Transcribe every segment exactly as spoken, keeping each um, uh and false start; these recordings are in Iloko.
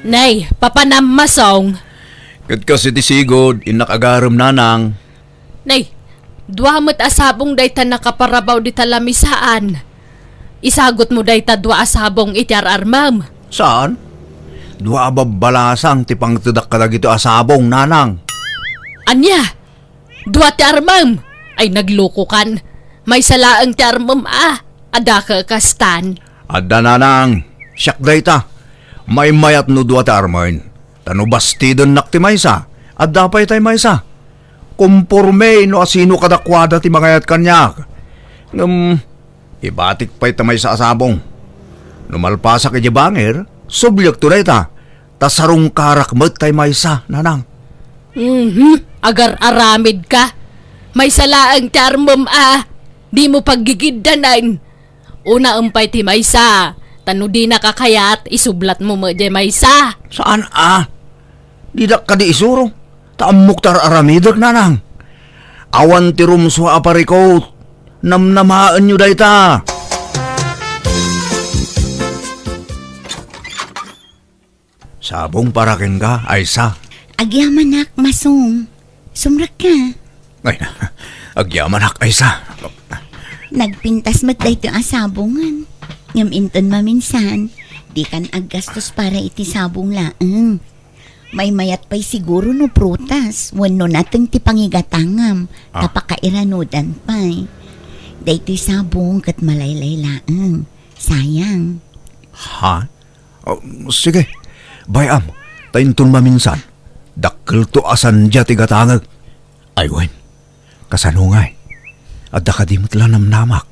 Nay, papanam, Masong. Ket kas iti sigud, innak agarem, Nanang. Nay, dua met a sabong dayta nakaparabaw dita lamisaan. Isagutmo dayta dua a sabong iti ar-armem. Saan? Dua a babbalasang ti pangtedak kadagitoy a sabong, Nanang. Ania? Dua ti armem? Ay, naglukokan. Maysa laeng ti armem a. Adda ka kastan. Adda, Nanang. Siak dayta. Maymayat no dua ti armen. Ta no bastidennak ti maysa, adda pay tay maysa. Komporme no asino kadakuada ti mangayat kaniak. Ngem, ibatik pay ta maysa a sabong. No malpasak idiay bangir, subliekto dayta. Ta sarungkarak met tay maysa, Nanang. Mhm, agar-aramid ka. Maysa laeng ti armem a, dimo paggigiddanen. Unaem pay ti maysa, ta no dinaka kayat, isublatmo met diay maysa. Saan a? Didak kadi isuro, ta ammok ti ar-aramidek, Nanang. Awan ti rumsua a parikut. Namnamaenyo dayta. Sabong para kenka, Aysa. Agyamanak, Masong. Sumrekka. Ay, agyamanak, Aysa. Nagpintas met daytoy a sabongen. Ngem inton maminsan, dikan aggastos para iti sabong laeng. Maymayat pay siguro no prutas wenno nateng ti pangigatangam, ta Ah. pakairanudan pay. Daytoy sabong ket malaylay laeng. Sayang. Ha? Oh, sige, bay-am, ta inton maminsan, dakkelto a sandia ti gatangek. Ay wen, kasano ngay? Adda kadi met la namnamak?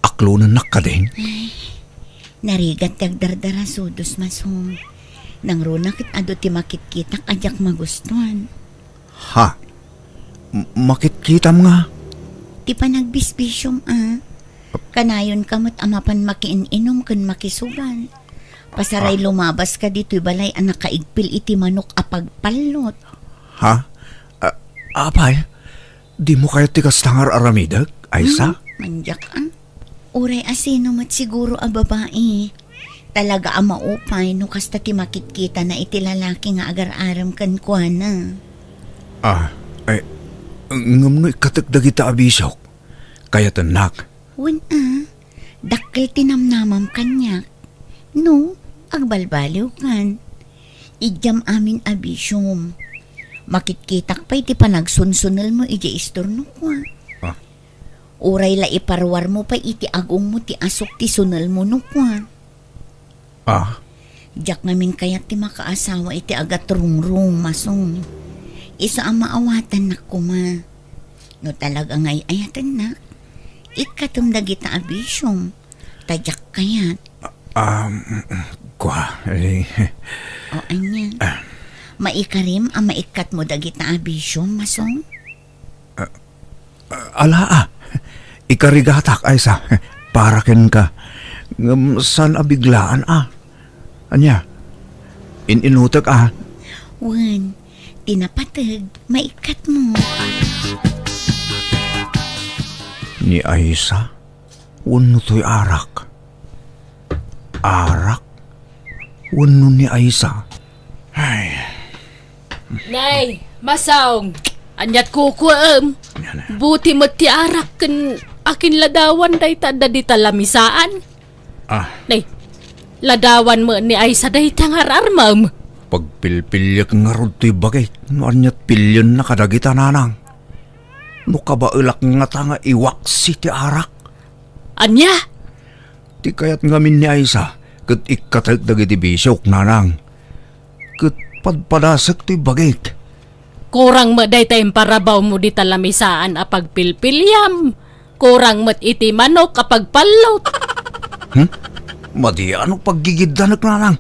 Aklonennak kadin? Ay, narigat ti agdardarasudos, Masong. Nangruna ket adu ti makitkitak a diak magustuan. Ha? M-, makitkitam nga? Ti panagbisbisiom a. Kanayon ka met a mapan makiin-inom ken makisugal. Pasaray Ah. lumabas ka ditoy balay a nakaigpil iti manok a pagpallot. Ha? A-, apay? Dimo kayat ti kasta nga ar-aramidek, Aysa? Hmm, mandiak, ah. Uray asino met siguro a babai. Talaga a maupay no kasta ti makitkitana iti lalaki nga agar-arem kenkuana. Ah, ay, ngem no ikkatek dagita a bisiok, kayatennak. Wen a, dakkel ti namnamam kaniak. No, agbalbaliwkan. Idiam amin a bisiom. Makitkitak pay ti panagsunsunelmo idiay istornok, wa. Ah. Uray la iparwarmo pay iti agongmo ti asuk ti sunelmo no kua. Ah? Diak ngamin kayat ti makaasawa iti agatrungrung, Masong. Isu a maawatannak koma. No talaga nga ay-ayatennak, ikkatem dagita a bisiom. Ta diak kayat. Ah, um, kua, eh. O, ania? Ah. Maikarim a maikkatmo dagita a bisiom, Masong? Ah, Ala, ah. Ikarigatak, Aysa. Para kenka. Ngem saan a biglaan, ah. Ania? In-inutek, ah. Wen, ti napateg, maikkatmo. Ni Aysa? Wenno toy arak? Arak? Wenno ni Aysa? Ay. Nay, Masong, aniat kukuem? Yan na. Buti met ti arak ken akin ladawan dayta adda dita lamisaan. Ah. Nay, ladawan met ni Aysa dayta nga ar-armem. Pagpilpiliek ngarud toy bagik no aniat pilienna kadagita nanang. No kabaelak ngata nga iwaksi ti arak. Ania? Ti kayat ngamin ni Aysa ket ikkatek dagiti bisiok, nanang. Ket padpadasek toy bagik. Kurang met dayta imparabawmo dita lamisaan a pagpilpiliam. Kurang met iti manok a pagpallot. Hmm? Madi a no paggigiddanek, nanang.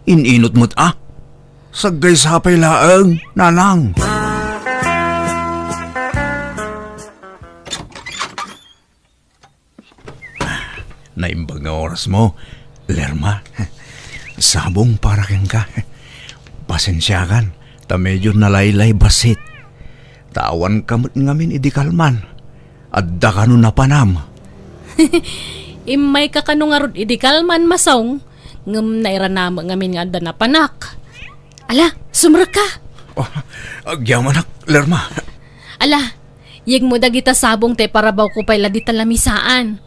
In-inut met a. Saggaysa pay laeng, nanang. Naimbag nga orasmo, Lerma. Sabong para kenka. Pasensiakan, ta medio nalaylay bassit. Ta awanka met ngamin idi kalman. Adda kano napanam. Immayka kano ngarud idi kalman, Masong? Ngem nairana met ngamin nga adda napanak. Ala, sumrekka. Oh, agyamanak, Lerma. Ala, yegmo dagita sabong ta iparabawko pay la dita lamisaan.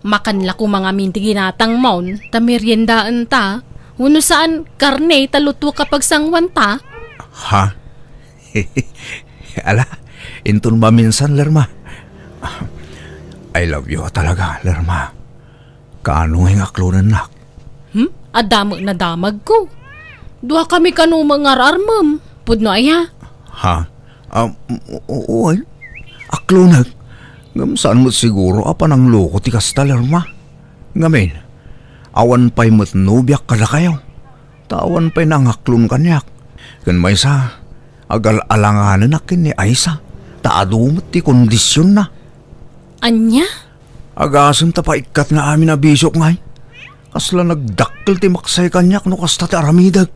Makan la koma ngamin ti ginatangmon, ta meriendaenta. Wenno saan, karne ta luto ka pagsanguanta. Ha? Ala, inton maminsan, Lerma. I love you talaga, Lerma. Kaano nga aklonennak? Hmm? Adda met nadamagko. Dua kami kano nga ar-armem. Pudno aya? Ha? Ah, o-, o-, uwan? Aklonek? Ngem saan met siguro a panangloko ti kasta, Lerma. Ngamin, awan pay met nobiak kadakayo. Ta awan pay nangaklon kaniak. Ken maysa, agal-alanganenak ken ni Aisa. Ta adu met ti kondisionna. Ania? Agasem ta paikkat nga amin a bisiok ngay. Kasla nagdakkel ti maksay kaniak no kasta ti aramidek.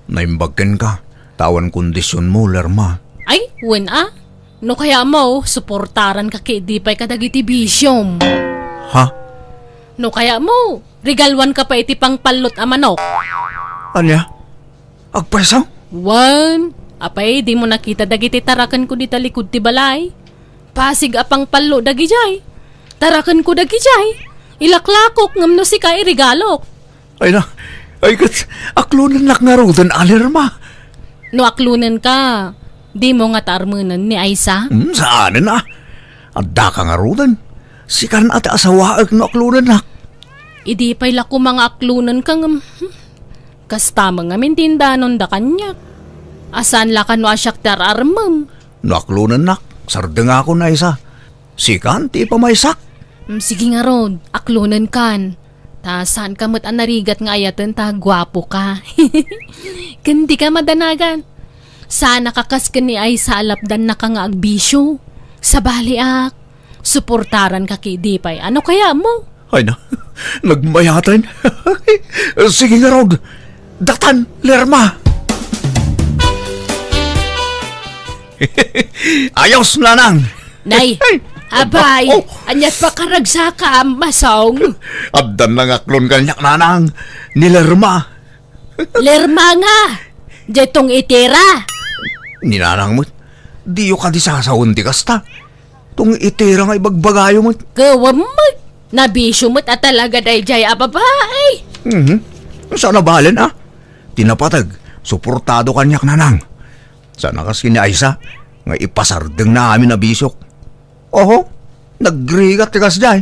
Naimbag kenka, ta awan kondisionmo, Lerma. Ay, wen a. No kayatmo, suportaranka ket idi pay kadagiti bisiom. Ha? No kayatmo, regaluanka pay iti pangpallot a manok. Ania? Agpayso? Wen, apay, dimo nakita dagiti tarakenko dita likud ti balay? Pasig a pangpallo dagidiay. Tarakenko dagidiay. Ilaklakok ngem no sika iregalok. Ay na, ay ket, aklonennak ngaruden a, Lerma. No aklonenka, dimo ngata armenen ni Aisa? Hmm, saanen a. Addaka ngaruden. Sikan a ti asawaek no aklonennak. Idi pay la koma nga aklonenka ngem, hmm, kasta met ngamin ti indanonda kaniak. A saan la kano a siak ti ar-armem. No aklonennak, sardengakon, Aisa. Sikan ti ipamaysak. Mm, sige ngarud, aklonenkan. Ta saanka met a narigat nga ayaten ta guapoka. Ken dika madanagan. Saan a kakas ken ni Aisa a lapdannaka nga agbisio. Sabaliak, suportaranka ket idi pay. Ano kayatmo? Ay na, nagmayaten. Sige ngarud, datan, Lerma. Ayos, Nanang. Nay, ay, abay, oh, ania't pakaragsaka, Masong? Addan nangaklon kaniak, Nanang. Ni Lerma. Lerma nga? Diay tong-itera? Ni Nanang met, diyo kadi sasawen ti kasta. Tong-itera nga ibagbagayo met. Kawam met. Nabisio met a talaga daydiay a babai. Mhm. Saan a balen, a? Ti napateg, suportado kaniak, Nanang. Saan a kas ken ni Aisa, nga ipasardengna amin a bisiok. Oho, nagrigat ti kasdiay.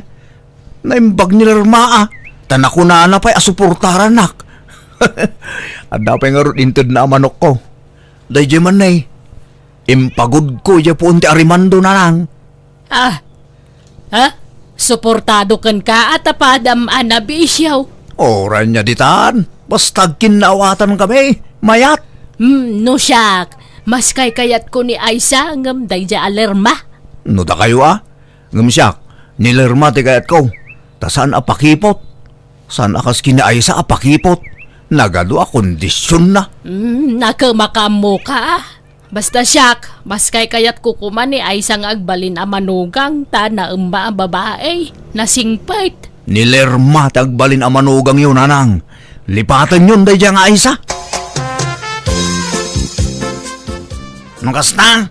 Naimbag ni Lerma a, ta nakunana pay a suportarannak. Adda pay ngarud intedna a manokko. Daydiay man, nay, impagudko idiay puon ti arimando, Nanang. Ah, ha? Suportado kenka a ta padam a nabisio. Uray nia ditan, basta agkinnaawatan kami, mayat. Hmm, no siak, mas kaykayatko ni Aisa ngem daydiay a Lerma. No dakayo a, ngem siak, ni Lerma ti kayatko, ta saan a pakipot. Saan a kas ken ni Aisa a pakipot. Nagadu a kondisionna. Hmm, nakemakaammoka a. Basta siak, mas kaykayatko koma ni Aisa nga agbalin a manugang ta naemma a babai, nasingpet. Ni Lerma ti agbalin a manugangyo, Nanang. Lipatenyon daydiay nga Aisa. No kasta,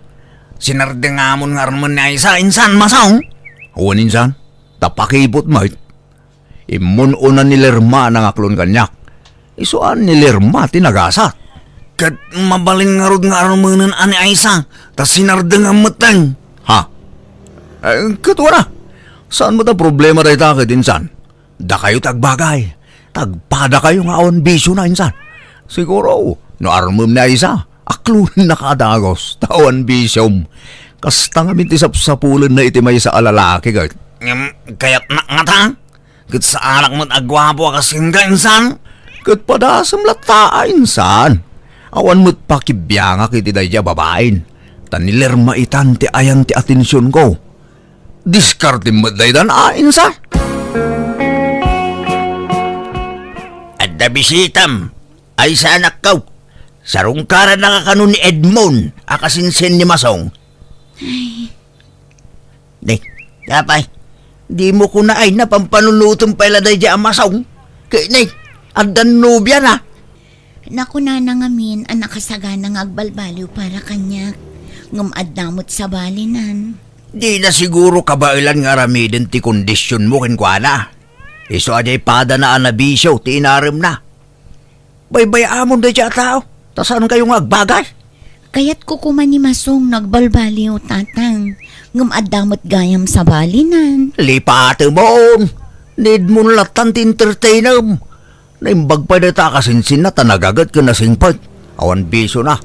sinardengamon nga armen ni Aisa, insan, Masong? Wen, insan, ta pakipot met. Immun-una ni Lerma a nangaklon kaniak. Isu a ni Lerma ti nagasat. Ket mabalin ngarud nga armenen a ni Aisa, ta sinardengam metten. Ha? Eh, ket wana, saan met a problema dayta ket insan? Dakayo ti agbagay, ta agpadakayo nga awan bisiona insan. Siguro, no armem ni Aisa, aklonennaka a dagus, ta awan bisiom. Kasta ngamin ti sapsapulenna iti maysa a lalaki ket. Ngem, kayatnak ngata? Ket saanak met a guapo a kas kenka, insan? Ket padasem latta a, insan. Awan met pakibiangak iti daydiay a babain. Ta ni Lerma itan ti ayan ti atensionko. Diskartem met daytan a, insan. Adda bisitam, Aisa anakko. Sarungkarannaka kano ni Edmond a kasinsin ni Masong. Ay. Nay, apay, dimo kuna ay napampanunotem pay la daydiay a Masong? Ket nay, Addan nobiana. Nakunana ngamin a nakasagana nga agbalbaliw para kaniak, ngem adda met sabalinan. Dina siguro kabaelan nga aramiden ti kondisionmo kenkuana. Isu a diay padana a nabisio ti inaremna. Baybay-amon daydiay a tao, ta saankayo nga agbagas. Kayatko koma ni Masong no agbalbaliw, Tatang, ngem adda met gayam sabalinan. Lipatemon! Need mo lattan ti entertainem. Naimbag pay dayta a kasinsinna ta nagaget ken nasingpet. Awan bisiona.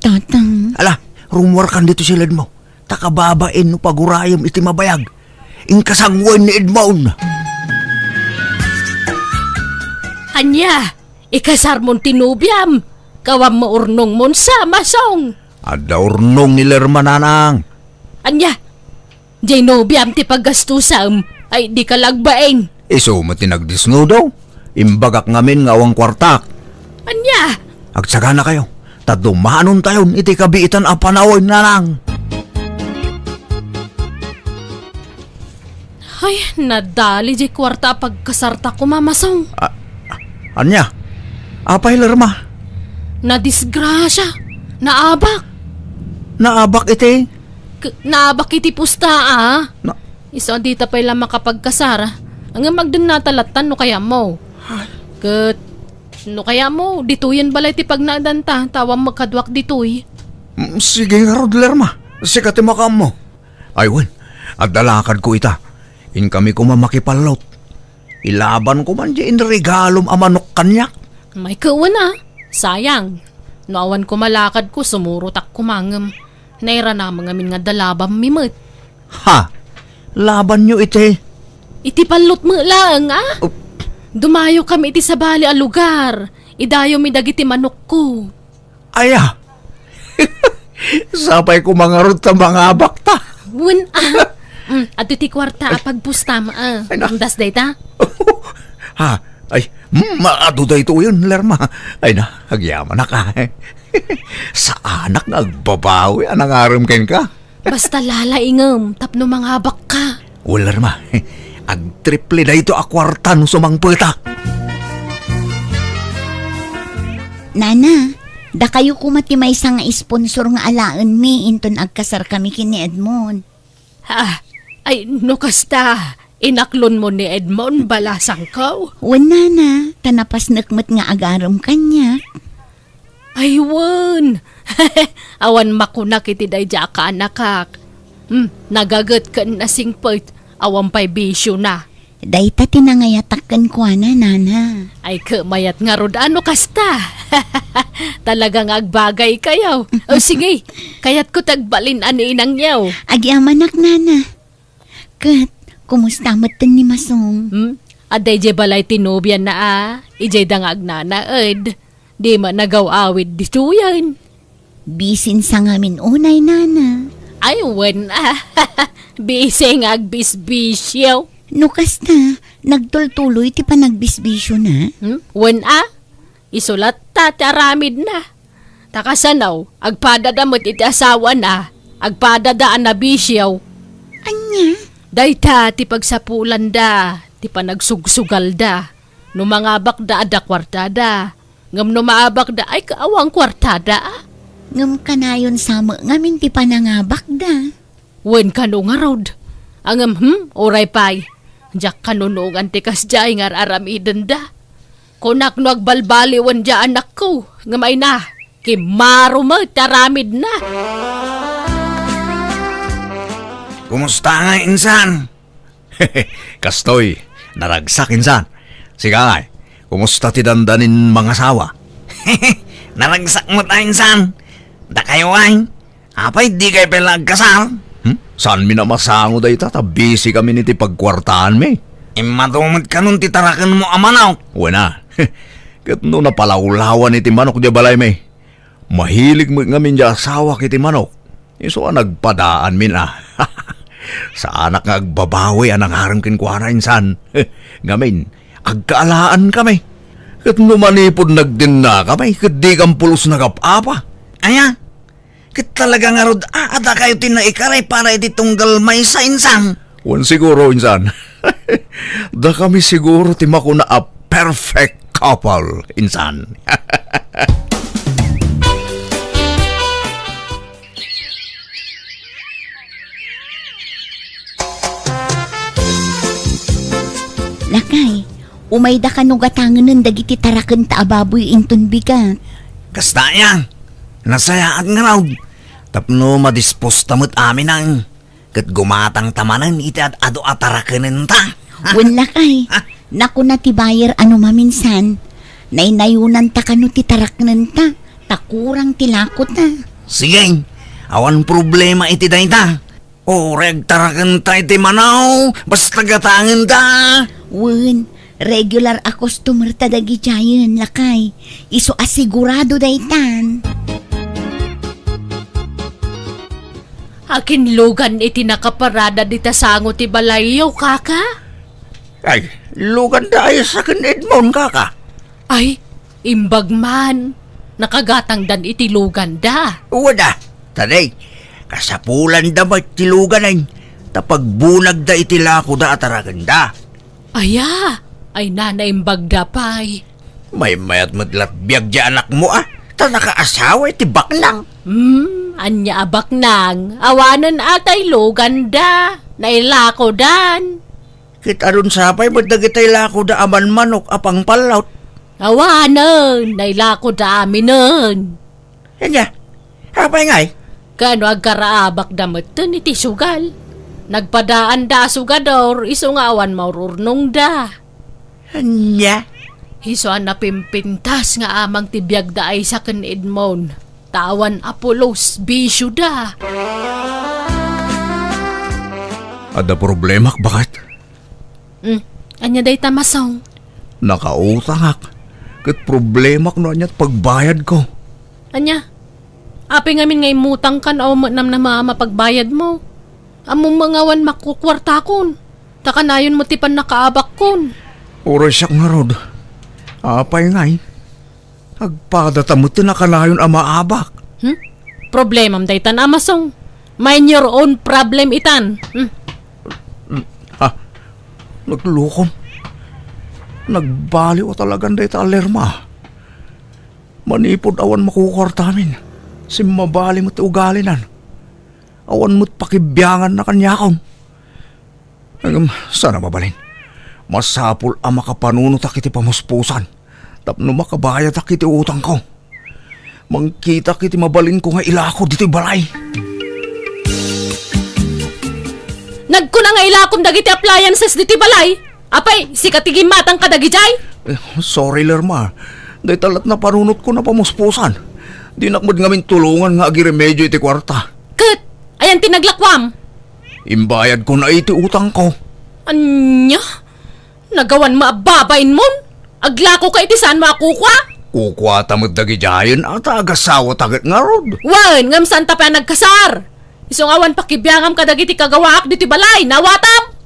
Tatang. Ala, rummuarkan ditoy siledmo. Ta kababain no pagurayem iti mabayag. Inka sanguen ni Edmond. Ania? Ikasarmon ti nobiam? Kawam maurnongmon sa, Masong. Adda urnong ni Lerma, Nanang. Ania? Diay nobiam ti paggastusam, ay dika lagbaing. Isu met ti nagdisnudo. Imbagak ngamin nga awan kuartak. Ania? Agsaganakayo, ta dumanontayon iti kabiitan a panawen, Nanang. Ay, nadali diay kuarta a pagkasarta koma, Masong. A-, ania? Apay, Lerma? Nadisgrasia. Naabak. Naabak iti? K-, naabak iti pusta, a. Na- Isu a dita pay la makapagkasar. Ngem agdennata lattan no kayatmo. Ay. Ket no kayatmo, ditoyen balay ti pagnaedanta, ta awan makaduak ditoy. Mm, sige ngarud, Lerma. Sika ti makaammo. Ay wen, adda lakadko ita. Inkami koma makipallot. Ilabanko man diay inregalom a manok kaniak. Ay ket wen a, sayang. No awan koma lakadko, sumurotak koma ngem nairanam ngamin nga adda labammi met. Ha? Labanyo iti? Iti pallot met laeng, a? Oh. Dumayokami iti sabali a lugar. Idayomi dagiti manokko. Aya. Sapay koma ngarud ta mangabakta. Wen, a. Mm, adtoy ti kuarta a pagpustam, a. Ay, na. Indas dayta? Ha? Ay, mm, adu daytoyen, Lerma. Ay na, agyamanak, a. Saanak nga agbabawi a nangarem kenka. Basta lalaingem tapno mangabakka. Wen, Lerma, agtriple daytoy a kuarta no sumangpetak. Nana, dakayo koma ti maysa nga sponsor nga alaenmi inton agkasarkami ken ni Edmond. Ah, ay, no kasta, inaklonmo ni Edmond, balasangko? Wen, Nana, ta napasnek met nga agarem kaniak. Ay, wen. Awan makunak iti daydiay a kaanakak. Hmm, nagaget ken nasingpet, awan pay bisiona. Dayta ti nangayatak kenkuana, Nana. Ay, ket mayat ngarud a no kasta. Talaga nga agbagaykayo. O, sige, kayatko ti agbalin a ni inangyo. Agyamanak, Nana. Ket, kumusta metten ni Masong? Hmm? Adda idiay balay ti nobiana a, idiayda nga agnanaed. Di met nagaw-awid ditoyen. Bisin sa ngamin unay, Nana. Ay, wen a. Bisi nga agbisbisio. No kasta, nagtultuloy ti panagbisbisiona? Hmm? Wen a. Isu latta ti aramidna. Ta kasano, agpadada met iti asawana, agpadada a nabisio. Ania? Dayta ti pagsapulanda, ti panagsugsugalda. No mangabakda, adda kuartada. Ngem no maabakda, ay, awan kuartada, a. Ngem kanayon sa met ngamin ti panangabakda. Wen kano ngarud. Ngem, hmm, uray pay. Diak kanunongan ti kasdiay nga ar-aramidenda. Kunak no agbalbaliwen diay anakko, ngem ay na, kimmaro met ti aramidna. Kumusta ngay insan? Kastoy, naragsak insan. Sika ngay, kumusta ti dandanin mangasawa? Naragsak met a insan. Dakayo ay, apay dikay pay la agkasar? Hmm? Saanmi a masango dayta ta bisikami iti pagkuartaanmi. Immadu met kanon ti tarakenmo a manok. Wen a. Ket no napalawlawan iti manok diay balaymi, mahilig met ngamin diay asawak iti manok. Isu a nagpadaanmin a. Saanak nga agbabawi a nangarem kenkuana insan. Ngamin, agkaalaankami. Ket no manipud nagdennakami, ket dikam pulos nagap-apa. Aya? Ket talaga ngarud a, a dakayo ti naikaray para iti tunggal maysa, insan? Wen siguro, insan. Dakami siguro ti makuna a perfect couple, insan. Lakay, umayda kano gatangenen dagiti tarakenta a baboy inton bigat. Kasta aya, nasayaat ngarud. Tapno madisposta met amin ang ket gumatangta manen iti ad-adu a tarakenenta. Wen lakay, nakuna ti buyer a no maminsan, naynayonanta kano ti tarakenenta, ta kurang ti lakota. Sige, awan problema iti dayta. Uray agtarakenta iti manaw, basta gatangenta. Wen, regular a customer ta dagidiayen, lakay. Isu a sigurado daytan. Akin lugan iti nakaparada dita sango ti balayyo, kaka? Ay, luganda ay saken Edmond, kaka. Ay, imbag man. Nakagatangdan iti luganda. Wada, tadi, kasapulanda met ti luganen, ta pagbunagda iti lakoda a tarakenda. Aya, ay nanaimbagda pay. Maymayat met lat biag di anakmo, a, ta nakaasawa iti baknang. Hmm, ania a baknang? Awanen atay luganda, nailakodan. Ket adun sapay met dagitay lakoda a manmanok a pangpallot. Awanen, nailakoda aminen. Ania? Apay ngay? Kano agkaraabakda metten iti sugal? Nagpadaanda a sugador isu nga awan maururnongda. Ania? Isu a napimpintas nga amang ti biagda ay saken Edmond. Ta awan a pulos, bisioda. Adda problemak, baket? Hmm, ania dayta, Masong? Nakautangak. Ket problemak no ania ti pagbayadko. Ania? Apay ngamin nga immutangkan a umnamnama a mapagbayadmo? Ammom nga awan makukuartakon. Ta kanayon met ti pannakaabakkon. Uray siak ngarud. Apay ngay? Agpadata met ti nakanayon a maabak. Hmm? Problemam daytan, Masong. Mind your own problem itan. Hmm? Ah, naglukom. Nagbaliw a talagan dayta a Lerma. Manipud awan makukuartamin, simmabali met ti ugalinan. Awan met pakibianganna kaniakon. Ngem, saan a mabalin? Masapul a makapanunotak iti pamuspusan tapno makabayadak iti utangko. Mangkitak iti mabalinko nga ilako ditoy balay. Nagkuna nga ilakom dagiti appliances ditoy balay? Apay, sika ti gimmatang kadagidiay? Eh, sorry, Lerma. Dayta lat napanunotko a pamuspusan. Dinak met ngamin tulongan nga agiremedio iti kuarta. Ket, ayan ti naglakuam? Imbayadko na iti utangko. Ania? Nagawan mo a babain mon? Aglako ka iti saan mo a kukua? Kukuata met dagidiayen a ta agasawata ket ngarud. Wen, ngem saanta pay a nagkasar. Isu nga awan pakibiangam kadagiti kagawaak ditoy balay, nawatam?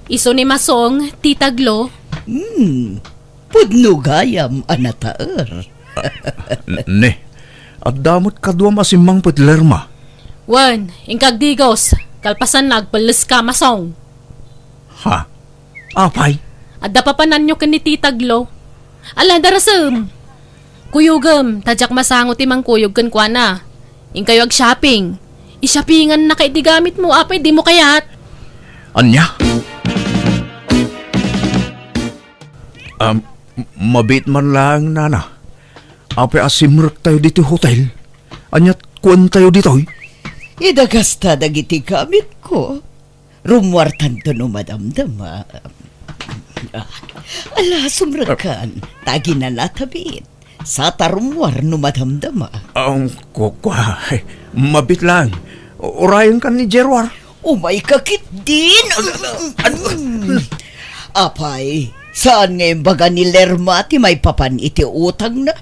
Isu ni Masong, Tita Glo. Hmm, pudno gayam a nataer. N-, ne, adda met kaduam a simmangpet, Lerma. Wen, inka agdigos, kalpasanna agpelleska, Masong. Ha? Apay? Adda papananyo ken ni Tita Glo. Ala, darasem. Kuyogem, ta diak masango ti mangkuyog kenkuana. Inkayo ag-shopping. I-shoppingannaka iti gamitmo, apay dimo kayat? Ania? Um, m-, mabiit man laeng, nana. Apay a simrektayo ditoy hotel? Ania't kuentayo ditoy? Idagasta dagiti gamitko. Rummuartanto no madamdama. Ah, ala, sumrekkan. Tagi na latabit. Sata rummuar no madamdama. Ang kukwa, mabit lang. Urayan ka ni Gerwar. Umay ka ketdin. Apay, saan nga imbaga ni Lerma ti maipapan iti utangna?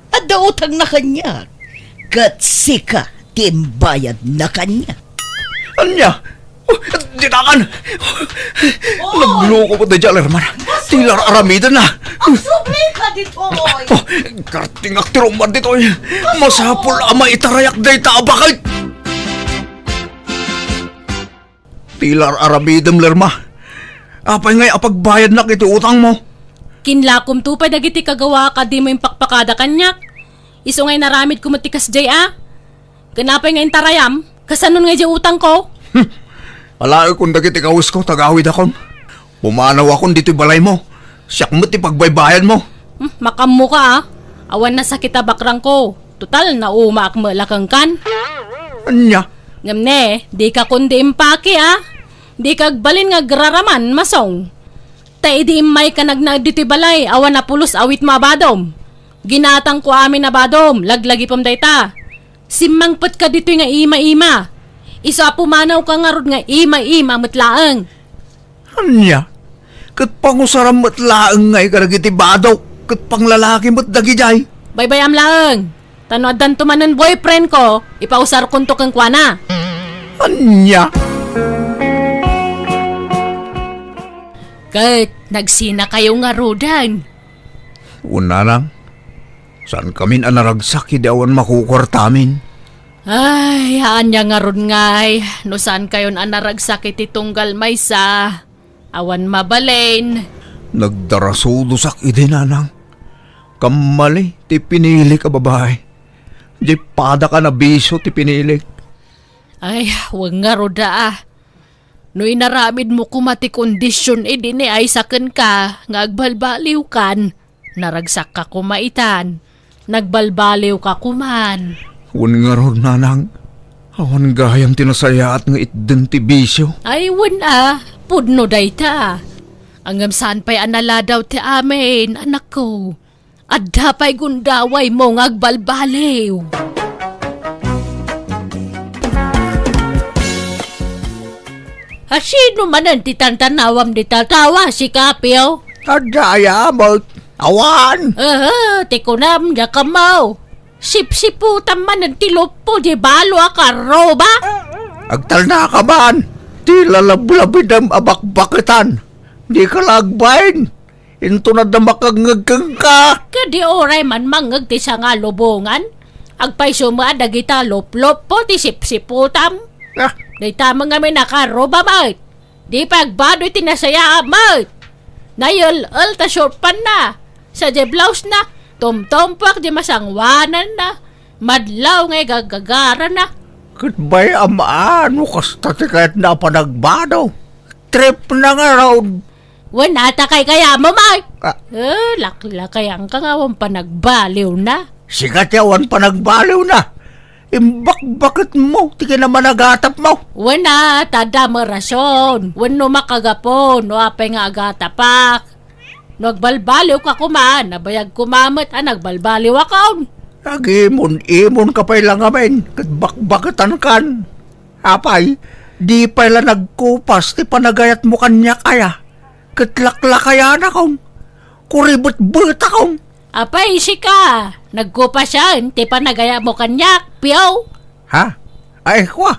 Adda utangna kaniak, ket sika ti imbayadna kaniak. Ania? Oh, dinakan! Oy! Nagluko pay daydiay a Lerma. Ti lar-aramidenna. Agsubli ka ditoy! Oh, kartingak ti rummuar ditoy. Masapul a maitarayak dayta a baket! Ti lar-aramidem, Lerma. Apay ngay a pagbayadnak iti utangmo? Kinlakomto pay dagiti kagawaak a dimo impakpakada kaniak. Isu nga inaramidko met ti kasdiay a. Ken apay nga intarayam? Kasanon nga idiay utangko? Hmm. Alaekon dagiti kawesko, tagawidakon. Pumanawakon ditoy balaymo. Siak met ti pagbaybayadmo. Hmm, makammoka a. Awan nasakit a bakrangko. Total, naumaak met la kenkan. Ania? Ngem ne, dika kundi impaki a. Dika agbalin nga agraraman, masong. Ta idi immayka nagnaed ditoy balay, awan a pulos awitmo a badom. Ginatangko amin a badom, laglagipem dayta. Simmangpetka ditoy nga ima-ima. Isu a pumanawka ngarud nga ima-ima met laeng. Ania? Ket pangusaram met laeng ngay kadagiti badok ket panglalaki met dagidiay. Baybay-am laeng. Ta no addanto manen boyfriendko, ipausarkonto kenkuana. Ania? Ket nagsinakayo ngaruden. Wen, nanang, saankamin a naragsak idi awan makukuartamin. Ay, ania ngarud ngay, no saankayon a naragsak iti tunggal maysa, awan mabalin. Nagdarasudosak idi, nanang. Kammali ti pinilik a babae. Diay padak a nabisio ti pinilik. Ay, wen ngarud a. No inaramidmo koma ti kondision idi ni Aisaken ka nga agbalbaliwkan, naragsakka koma itan. Nagbalbaliwka koman. Wen ngarud, nanang, awan gayam ti nasayaat nga itden ti bisio. Ay, wen a, pudno dayta. Ngem saan pay a naladaw ti amin, anakko. Adda pay gundawaymo nga agbalbaliw. A, sino manen ti tantanawam dita tawa, sika, Pio? Adda aya met? Awan. Aha, ti kunam, diak ammo. Sipsiputam manen ti luppo diay balo a karruba. Agtalnaka man ti lalablabidem a bakbaketan. Dika la agbain. Inton adda makangngeg kenka. Ket di uray man mangngeg ti sangalubongan, agpayso met a dagita lupluppo ti sipsiputam. Ah. Dayta met ngamin a karruba met. Di pay agbado iti nasayaat met. Nayel-el ta shortpantna. Sadiay blousena, tumtumpuak diay masangoananna. Madlaw nga igagagarana. Ket bay-am a no kasta ti kayatna a panagbado. Tripna ngarud. Wen a, ta kaykayatmo met. Ah. Eh, laklakayanka nga awan panagbaliwna. Sika ti awan panagbaliwna. Imbakbaketmo ti kinamanagatapmo. Wen a, ta adda met rason. Wenno makagapu no apay nga agatapak. No agbalbaliwka koma, nabayag koma met a nagbalbaliwakon. Agimon-imonka pay la ngamin, ket bakbaketankan. Apay, di pay la nagkupas ti panagayatmo kaniak aya? Ket laklakayanakon. Kuribetbetakon. Apay, sika, nagkupasen ti panagayatmo kaniak, Pio? Ha? Ay, kua.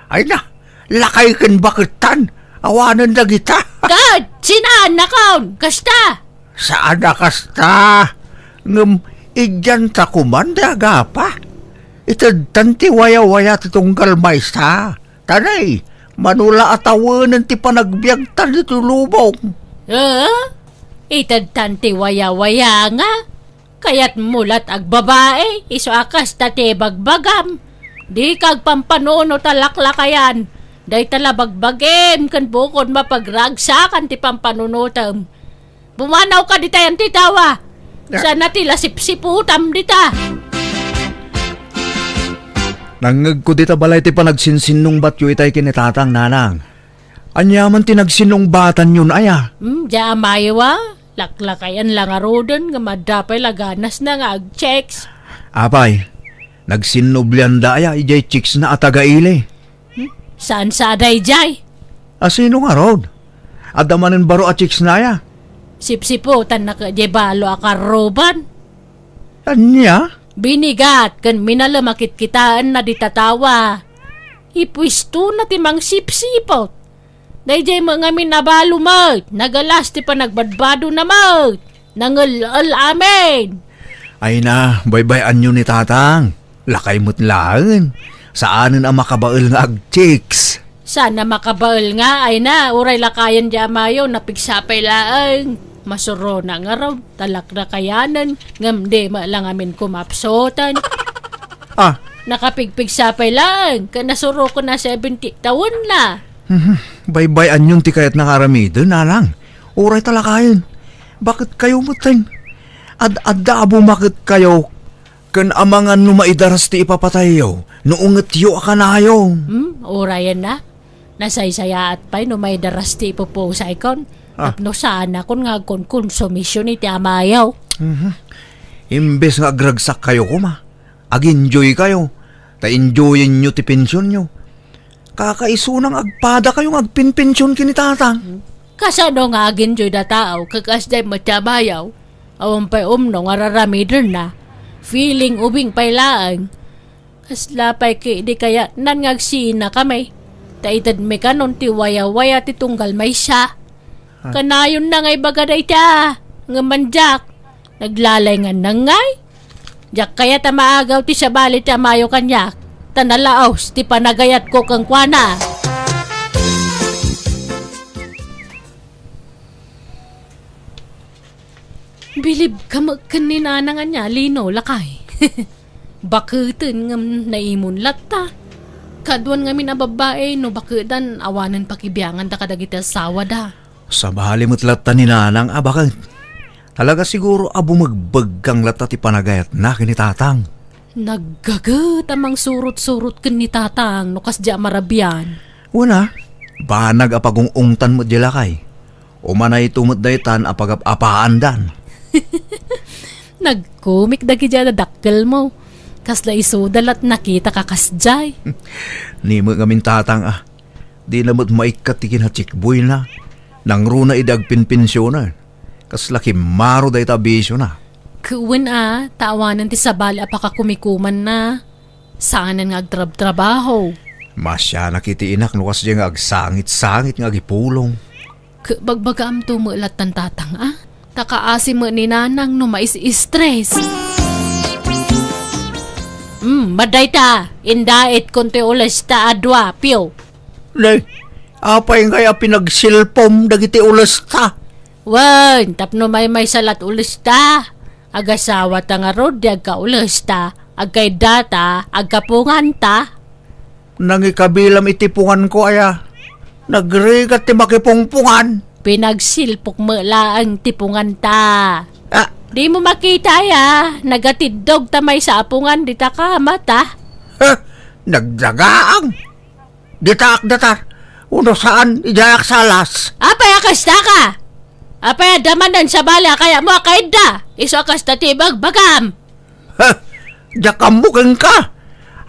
Ay na, lakay ken baketan. Awanen dagita. Ket, sinaannakon, kasta? Saan a kasta. Ngem, idianta koman ti agapa. Itedtan ti wayawaya ti tunggal maysa. Tanay, mano la a tawenen ti panagbiagtan ditoy lubong. Eh? Itedtan ti wayawaya nga? Kayatmo lat agbabai, isu a kasta ti ibagbagam. Dika agpampanunot a laklakayan. Dayta la bagbagim ken bukod mapagragsakan ti pampanunotem. Pumanawka ditayan ti tawa. Ah. Sana ti la sipsiputam dita. Nangngegko dita balay ti panagsinsinnungbatyo itay ken ni Tatang, Nanang. Ania man ti nagsinungbatanyon aya? Hmm, diay amayo a. Laklakayan la ngaruden nga madda pay la ganasna nga agchicks. Apay, nagsinnublianda aya idiay chicksna a taga-ili? Hmm? Saan sa daydiay? A, sino ngarud? Adda manen baro a chicksna aya? Sipsiputanna ket diay balo a karruban. Ania? Binigat ken minalem a kitkitaenna dita tawa. Ipuestona ti mangsipsiput. Daydiay met ngamin a balo met, nagalas ti panagbadbadona met. Nangel-el amin. Ay na, baybay-anyo ni Tatang. Lakay met laeng. Saanen a makabael nga agchicks. Saan a makabael nga, ay na, uray lakayen di amayo, napigsa pay laeng. Masurona ngarud, talak na kayanen, ngem di met la ngamin kumapsoten. Ah. Nakapigpigsa pay laeng, ket nasuroken a seventy tawenna. Mhm. Baybay-anyon ti kayatna nga aramiden, nanang. Uray ta lakayen. Baket kayo metten. Ad-adda a bumaket kayo ken amangan no maidaras ti ipapatayyo, no ungetyo a kanayo. Hmm, urayen na. Nasaysayaat pay no maidaras ti ipupusaykon. Ah. Tapno saanakon nga agkonkonsumision iti amayo. Mhm. Imbes nga agragsak kayo koma, ag-enjoy kayo, ta enjoyenyo ti pensionyo. Kakaisuna nga agpada kayo nga agpenpension ken ni tatang. Kasano nga ag-enjoy da tao, ket kasdiay met ti amayo? Awan pay umno nga raramidenna. Feeling ubing pay laeng. Kasla pay ket di kayatnan nga agsinakami. Ta itedmi kanon ti wayawaya ti tunggal maysa. Ah. Kanayonna nga ibaga dayta, ngem mandiak, naglalay nga nangngay. Diak kayat a maagaw ti sabali ti amayo kaniak, ta nalaos ti panagayatko kenkuana. Bilib ka met ken ni Nanang ania, Lino, lakay. Baketen ngem naimon latta. Kaduan ngamin a babbai, no bakedan, awanen pakibianganda kadagiti asawada. Sabali met latta ni Nanang a baket. Talaga siguro a bumegbegkang latta ti panagayatna ken ni Tatang. Naggaget a mangsurot-surot ken ni Tatang no kasdiay a marabian. Wen a, banag a pagung-ungtan met di lakay. Umanayto met daytan a pagap-apaandan. Nagkomik dagiti a dadakkelmo. Kasla isuda la ti nakitaka kasdiay. Ni met ngamin Tatang a. Dina met maikkat ti kinachikboyna. Nangruna idi agpenpensionen. Kasla kimmaro dayta a bisiona. Ket wen a, ta awanen ti sabali a pakakumikumanna. Saanen nga agtrabtrabaho. Masianak iti inak no kasdiay nga agsangit-sangit nga agipulong. Ket bagbagaamto met lattan Tatang a, ta kaasi met ni Nanang no mais-stress. Hmm, madayta, indaitko ti ulesta a dua, Pio. Ne, apay ngay a pinagsilpom dagiti ulesta? Wen, tapno maymaysa lat ulesta. Agasawata ngarud di agkaulesta, agkaidata, agkapunganta. Nangikabilam iti punganko aya. Nagrigat ti makipungpungan. Pinagsilpok met laeng ti punganta. Ah. Dimo makita aya, nagatiddog ta maysa a pungan dita kamata. Ha? Nagdagaang. Ditaak datar. Uno saan, idiayak salas. Apay a kasta ka? Apay a damanan sabali a kayatmo a kaidda? Isu a kasta ti ibagbagam. Ha? Diak ammo kenka.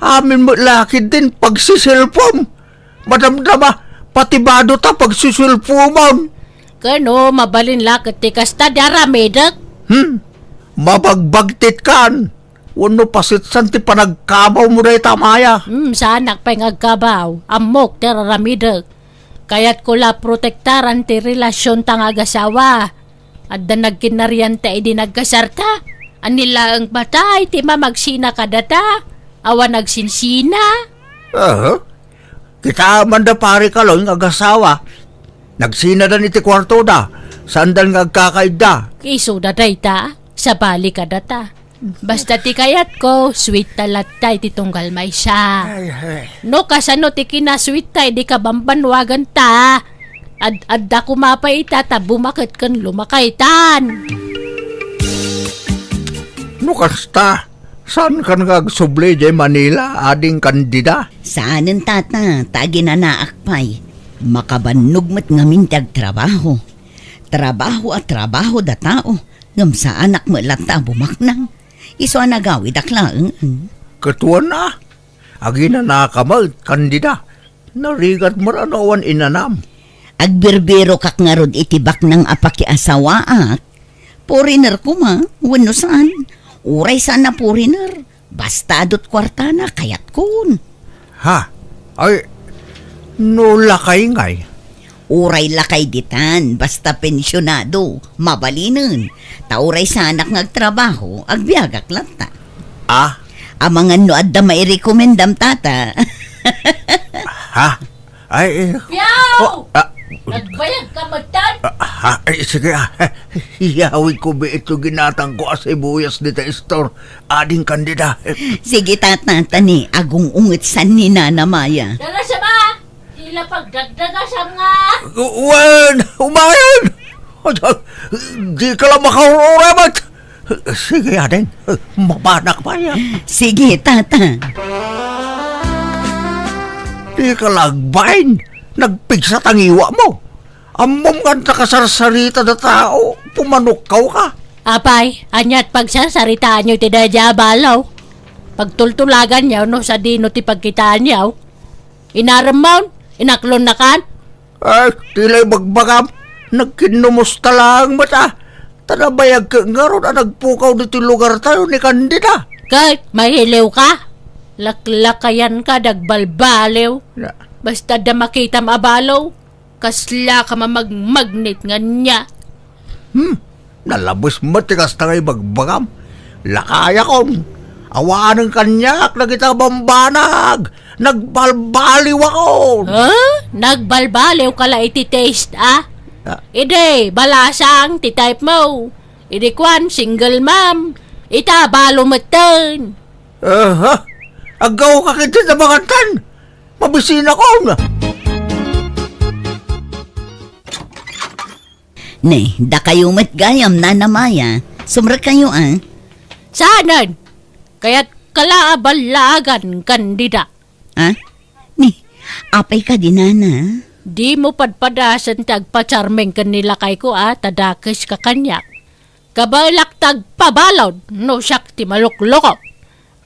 Amin met la ketdin pagsisilpom. Madamdama, pati bado ta pagsisilpomon. Ken no, mabalin la ket ti kasta di aramidek. Hmm? Mabagbagtit kan. Wenno pasitsan ti panagkabawmo dayta, Maya? Hmm, saanak pay nga agkabaw. Ammok ti raramidek. Kayatko la protektaran ti relasionta nga agasawa. Adda nagkinnarianta idi nagkasarta. Ania laeng patay ti mamagsina kadata. Awan agsinsina. Aha. Kitaem man da pare Kaloy nga agasawa. Nagsinadan iti kuartoda. Saandan nga agkakaidda. Isuda dayta. Sabali kadata. Basta ti kayatko, sweet ta latta iti tunggal maysa. Ay, ay. No kasano ti kinasweetta idi kabambannuaganta, ad-adda koma pay ita ta bumaket ken lumakaytan. No kasta, saankan nga agsubli idiay Manila, Ading Candida? Saanen, Tata, ta aginanaak pay. Makabannog met ngamin ti agtrabaho. Trabaho a trabaho da tao, ngem saanak met latta a bumaknang. Isu a nagawidak laeng. Ket wen a, aginanaka met, Candida. Narigat met a no awan inanam. Agbirbirokak ngarud iti baknang a pakiasawaak. Foreigner koma, wenno saan. Uray saan a foreigner, basta adu't kuartana, kayatkon. Ha? Ay, no lakay ngay? Uray lakay ditan, basta pensionado, mabalinen. Ta uray saanak nga agtrabaho, agbiagak latta. Ah? Amangan no adda mairekomendam, Tata. Ha? Ay, eh, Piaw! Oh, ah. Nagbayag ka metten? Ah, ah, ay, sige, ah. Iyawidko met iti ginatangko a sibuyas dita store. Ading Kandida. Sige, tata, ta ni agung-ungetsan ni Nana Maya. Dara sa ba? Tila pagdagdagasam nga. Wen, umayen! Dika la makaur-uray met. Sige, ading. Mabanak pay. Sige, tata. Dika la agbain. Nagpigsa ta ngiwatmo. Ammom nga adda kasarsarita da tao. Pumanukkaw ka. Apay, ania't pagsarsaritaanyo iti daydiay a balo? Pagtultulaganyo no sadino ti pagkitaanyo? Inaremmon? Inaklonnakan? Ay, tila ibagbagam. Nagkinnumusta laeng met, a. Ta nabayag ket ngarud a nagpukaw ditoy lugartayo ni Candida. Ket, mahiliw ka? Laklakayan ka, dagbalbaliw. Na- Basta adda makitam a balo, kasla ka mamagmagnet nga ania. Hmm, nalabes met ti kasta nga ibagbagam. Lakayakon, awanen kaniak dagita a bambanag. Nagbalbaliwakon. Ha? Nagbalbaliw ka la iti taste, a? Ah. Idi, balasang ti type mo. Idi kuan, single mom. Ita, balo metten. Aha. Aggaw ka ket ti nabangantan. Mabisinakon. Ne, dakayo met gayam, Nana Maya. Sumrekkayo, a? Saanen? Kayat ka la a ballaagan, Candida. A? Ni, apay kadi, Nana? Dimo padpadasen ti agpacharming ken ni lakayko, a, ta dakeska kaniak. Kabaelak ti agpabalud no siak ti malukloko.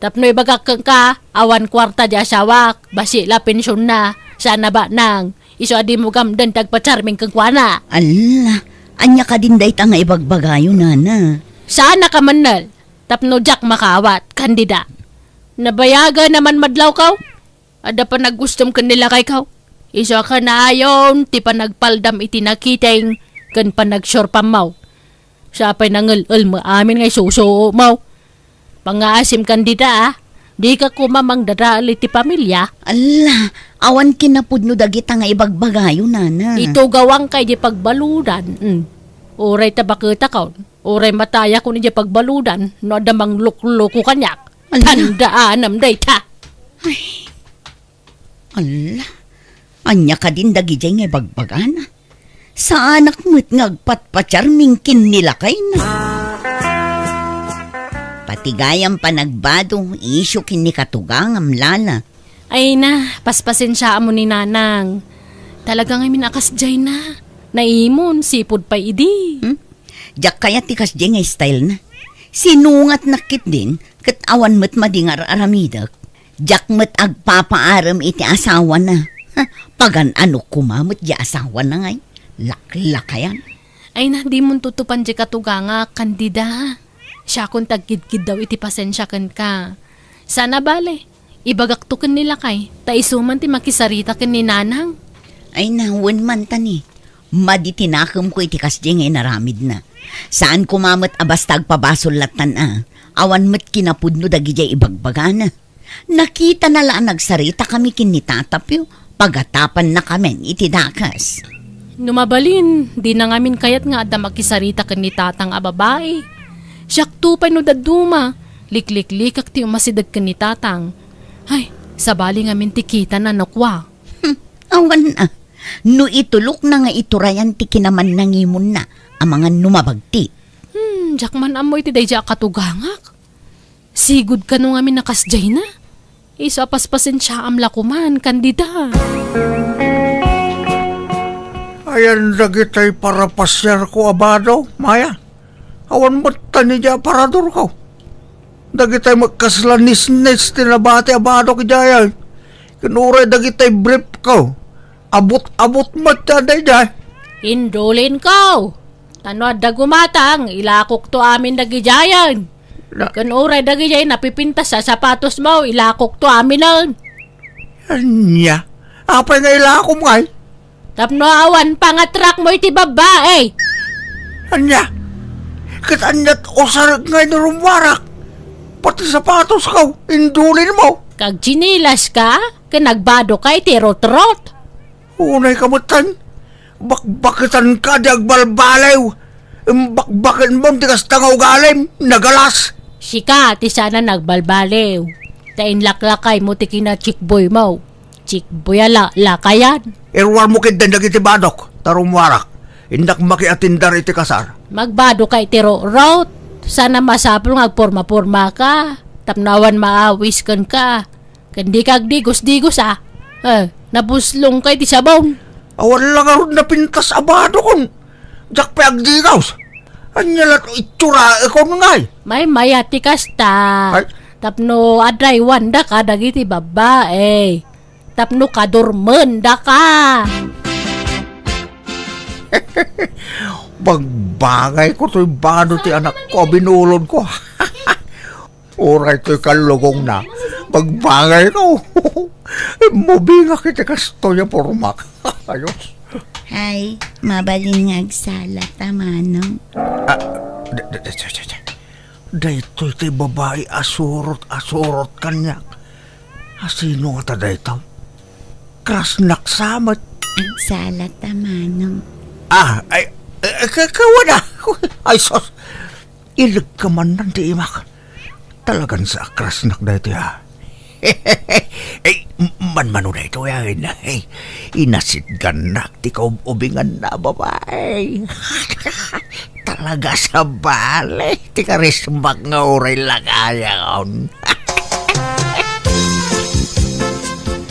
Tapno ibagak kenka, awan kuarta ti asawak, bassit la pensionna, saan a banag, isu a dimo gamden ti agpacharming kenkuana. Alla, ania kadin dayta nga ibagbagayo, Nana? Saanak a mannel, tapno diak makaawat, Candida. Nabayagen a manmadlawkaw? Adda panagustom ken ni lakaykaw? Isu a kanaayon ti panagpaldam iti nakiting ken panagsurpammaw. Sapay nangel-elmo amin nga isusuomaw. Pangngaasim, Candida, a. Dika koma mangdadael iti pamilia. Alla, awan kinapudno dagita nga ibagbagayo, Nana. Itugawangka idiay pagbaludan. Mm. Uray ta baketakon, uray matayakon idiay pagbaludan no adda manglukloko kaniak. Ala. Tandaanam dayta. Ay. Ala. Ania kadin dagidiay nga ibagbagana? Saanak met nga agpatpacharming ken ni lakayna. Pati gayam panagbado, isu ken ni katugangam, Lala. Ay na, paspasensiaam ni Nanang. Talaga ngamin a kasdiay na. Naimon, sipud pay idi. Hmm? Diak kayat ti kasdiay nga style na. Sinungatnak ketdin, ket awan met madi nga ar-aramidek. Diak met agpapaarem iti asawana. Ha, pagan-anok koma met di asawana ngay. Laklakayan. Ay na, dimon tutupan di katugangak, Candida. Siakon ti agkidkiddaw iti pasensia kenka. Saan a bale, ibagakto ken ni lakay, ta isu man ti makisarita ken ni Nanang. Ay na, wen man ta ni. Madi ti nakemko iti kasdiay nga inaramidna. Saan koma met a basta agpabasol lattan a. Awan met kinapudno dagidiay ibagbagana. Nakitana la a nagsaritakami ken ni Tatapyo, pagatapannakamin iti dakes. No mabalin, dina ngamin kayat nga adda makisarita ken ni Tatang a babai. Siakto pay no dadduma, likliklikak ti umasideg ken ni Tatang. Ay, sabali ngamin ti kitana no kua. Hmm, awan a. No itulokna nga iturayan ti kinamannangimonna, amangan no mabagti. Hmm, diak man ammo iti daydiay a katugangak. Sigud kano ngamin a kasdiay na. Isu a paspasensiaam la koman, Candida. Ayan dagitay parapasiarko a bado, Maya. Awan met ta ni dia paradorko. Dagitay met kasla nisnis ti nabati a badok idiay. Ken uray dagitay briefko. Abut-abut met ti adda idiay. Indulinko. Ta no adda gumatang, ilakokto amin dagidiayen. Na- Ken uray dagidiay napipintas a sapatosmo, ilakokto aminen. Ania? Apay nga ilakom ngay? Tapno awan pangatrakmo iti babbai. Ania? Ket aniat usarek ngay no rummuarak? Pati sapatosko, indulinmo. Kag tsinilaska, ken agbado ka iti rutrot. Unay ka metten. Bakbaketanka di agbalbaliw. Imbakbakenmon ti kasta nga ugalim, nagalas. Sika ti saan a nagbalbaliw. Ta inlaklakaymo ti kina-chickboymo. Chickboy a la-, lakayan. Iruarmo ketdin dagiti badok, ta rummuarak. Innak makiatindar iti kasar. Magbado ka iti rutrut. Saan a masapul nga agporma-porma ka. Tapno awan maawis kenka. Ken dika agdigos-digos, a. Eh, nabuslongka iti sabon. Awan la ngarud napintas a badokon. Diak pay agdigos. Ania la't itsuraekon ngay? Maymay-at ti kasta. Ay. Tapno adaywandaka dagiti babbai. Tapno kadurmendaka. Bagbagayko toy bado ti anakko a binulodko. Uray toy kallugongna, bagbagayko. Mubingak iti kastoy a pormak. Ayos. Ay, mabalin nga agsala ta, Manong. Ah, da-, da-, da-, da-, da-, da. Daytoy ti babai a surot a surot kaniak. Asino ngata daytoy? Krasnak sa met. Agsala ta, Manong. Ah, ay, eh, ka-, kawana. Ay, sus. Ilegka man nan ti imak. Talagan sa a krasnak daytoy, a. Ay, m-, manmano daytoy, a, ay, inasidgannak ti kaub-ubinganna a babai. Talaga sa bale, ti karismak nga uray lakayan.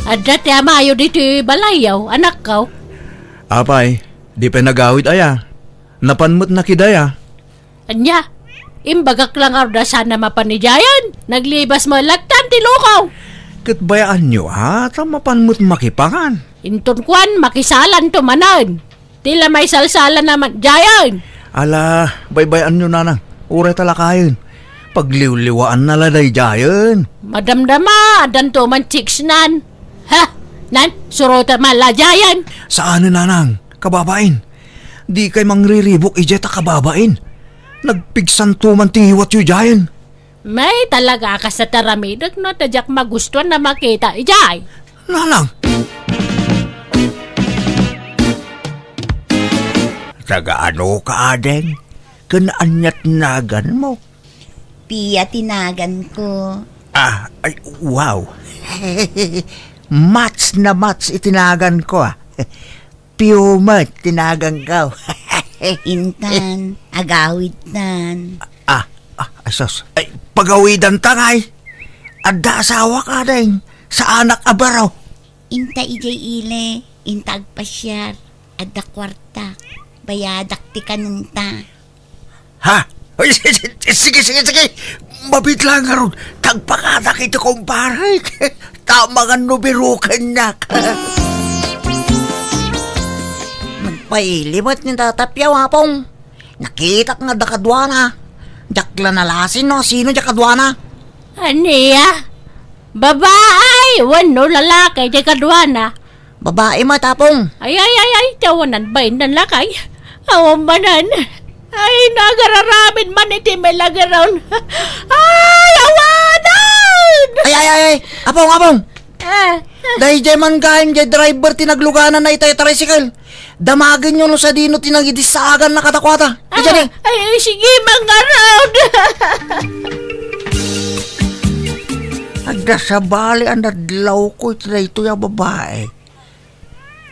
Adda ti amayo ditoy balayyo, anakko. Apay, di pay nagawid aya. Napan met nakidaya. Ania? Imbagak la ngarud a saan a mapan idiayen. Naglibas met latta ti lukaw. Ket bayaanyo, a, ta mapan met makipangan. Inton kuan, makisalanto manen. Ti la maisalsala na man idiayen. Ala, baybay-anyo, nanang. Uray ta lakayen. Pagliwliwaanna la daydiayen. Madamdama, addanto man chicksnan. Ha? Nan, surotem la idiayen. Saanen, nanang. Kababain. Dikay mangriribuk idiay ta kababain. Nagpigsanto man ti ngiwatyo idiayen. May talaga a kasta ti aramidek no ta diak magustuan a makita idiay. Nanang! Taga-anoka, ading? Ken ania ti naganmo? Pia ti naganko. Ah, ay, wow. Match na match iti naganko, a. Pio met ti naganko. Intan, agawidtan. Ah, ah, ay, sus. Ay, pagawidanta ngay. Adda asawak, ading. Saanak a baro. Inta idiay ili, inta agpasiar. Adda kuartak. Bayadak ti kanenta. Ha? Ay, si-, si-, sige, sige, sige. Mabiit laeng ngarud. Tagpakadak iti kumparek. Ta amangan no biro kaniak. Nagpaili met ni Tata Piaw, Apong. Nakitak nga adda kaduana. Diak la nalasin no sino diay kaduana. Ania? Babai wenno lalaki diay kaduana? Babai met, Apong. Ay, ay, ay, ay, ti awanan bain nan lakay. Awan manen. Ay, nagararamid man iti milageron. Ay, awanan! Ay, ay, ay, ay! Apong, Apong! Ah. Daydiay man gayam diay driver ti naglugananna ita a tricycle. Damagenyo no sadino ti nangidisaaganna kadakuada. Ah, idiay ni. Ay, ay, sige, mangarod. Adda sabali a nadlawko iti daytoy a babai.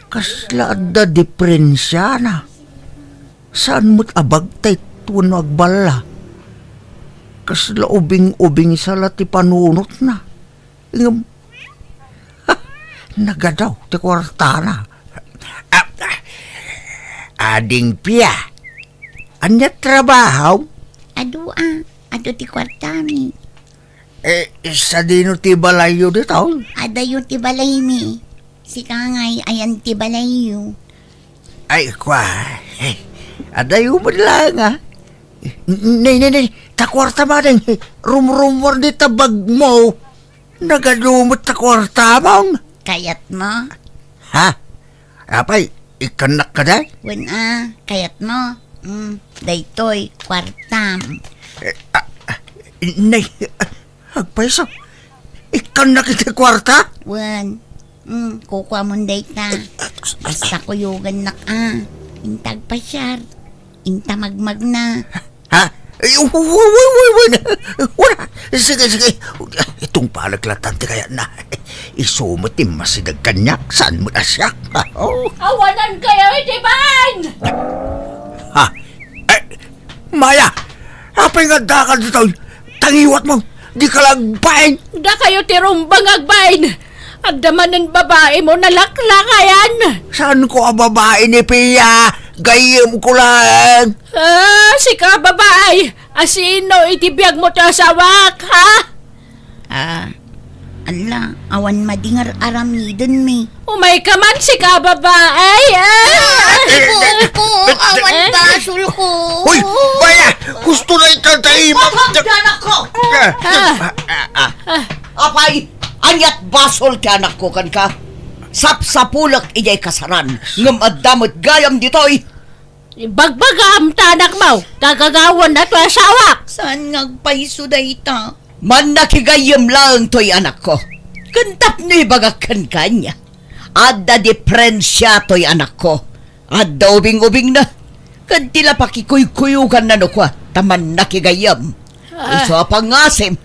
Kasla adda diperensiana. Saan met a bagtit wenno agballa. Kasla ubing-ubing sa la ti panunotna. Ngem, nagadaw ti kuartana. Ah, ah, Ading Pia, ania trabahom? Adu a, adu ti kuartami. Eh, sadino ti balayyo ditoy? Adayo ti balaymi. Sika ngay, ayan ti balayyo. Ay, kua. Eh, adayo met laeng, a. Nay, nay, nay, ta kuartam, ading. Rumrummuar dita bagmo. Nagadu met ta kuartam. Kayatmo? Ha? Apay, ikkannak kadi? Wen a, kayatmo? Mm, daytoy, kuartam. Eh, ah, ah, nay, ah, agpayso. Ikkannak iti kuarta? Wen. Mm, kukuamon dayta. Basta kuyogannak a. Inta agpasiar. Inta magmagna. Ha? Ay, uy, uy, uy, uy, uy. Wala. Sige, sige. Itong palaglatanti kaya na. Isu met ti masideg kaniak. Saan met a siak? Oh. Awanan kayo iti bain! Ha? Eh, Maya! Apay nga adda ka ditoy? Tangiwat mo! Di ka lang bain! Dakayo ti rumbeng agbain! Adda manen babae mo nalaklakayan! Saan ko a babae ni Pia? Gayyem ko lang! Ah, sika babae! Asino iti biag mo ti asawak, ha? Ah, ala, awan madingar aramiden mi. Umay ka man, sika babae, ah! Ah, ipo, ipo, awan basol ko. Hoy, Maya! Gusto na itatay mo. Bakit, anak ko? Ah, ah, ah. Apay, aniat basol ti anak ko, kanka? Sapsapulek idiay kasaran, ngem adda met gayam ditoy. Ibagbagam ta anak mo, kagagawan na to asawak. Saan nga agpayso dayta? Mannakigayyem laeng toy anak ko. Ken tapno ibagak kenka ania, adda diferensia toy anak ko. Adda ubing-ubingna. Ken ti la pakikuykuyoganna no kua, ta mannakigayyem. Ah. Isu a pangngasim,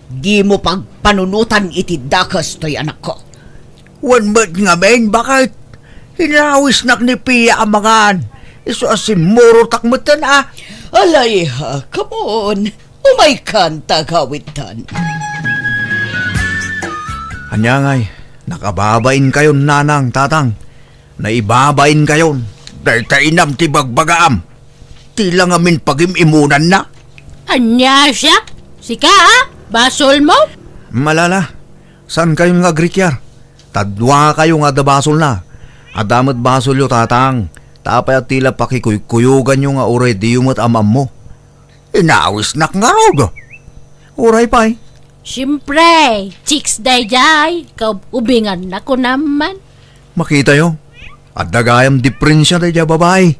dimo pagpanunotan iti dakes toy anak ko. Wen met ngamin, baket? Inawisnak ni Pia a mangan. Isu a simmurotak metten a. Alay, ha, come on. Umaykan ta agawidtan. Ania ngay, nakababainkayon, nanang, tatang. Naibabainkayon. Dayta inam ti bagbagaam. Ti la ngamin pagim-imunanna. Ania siak? Sika, a? Basol mo? Malala, saankayon nga agrikiar? Ta duakayo nga adda basolna. Adda met basolyo, tatang. Ta apay a ti la pakikuykuyoganyo nga uray diyo met am-ammo? Inawisnak ngarud. Uray pay. Siempre, chicks daydiay, kaub-ubinganna kunam man. Makitayo, adda gayam diferensia daydiay a babai.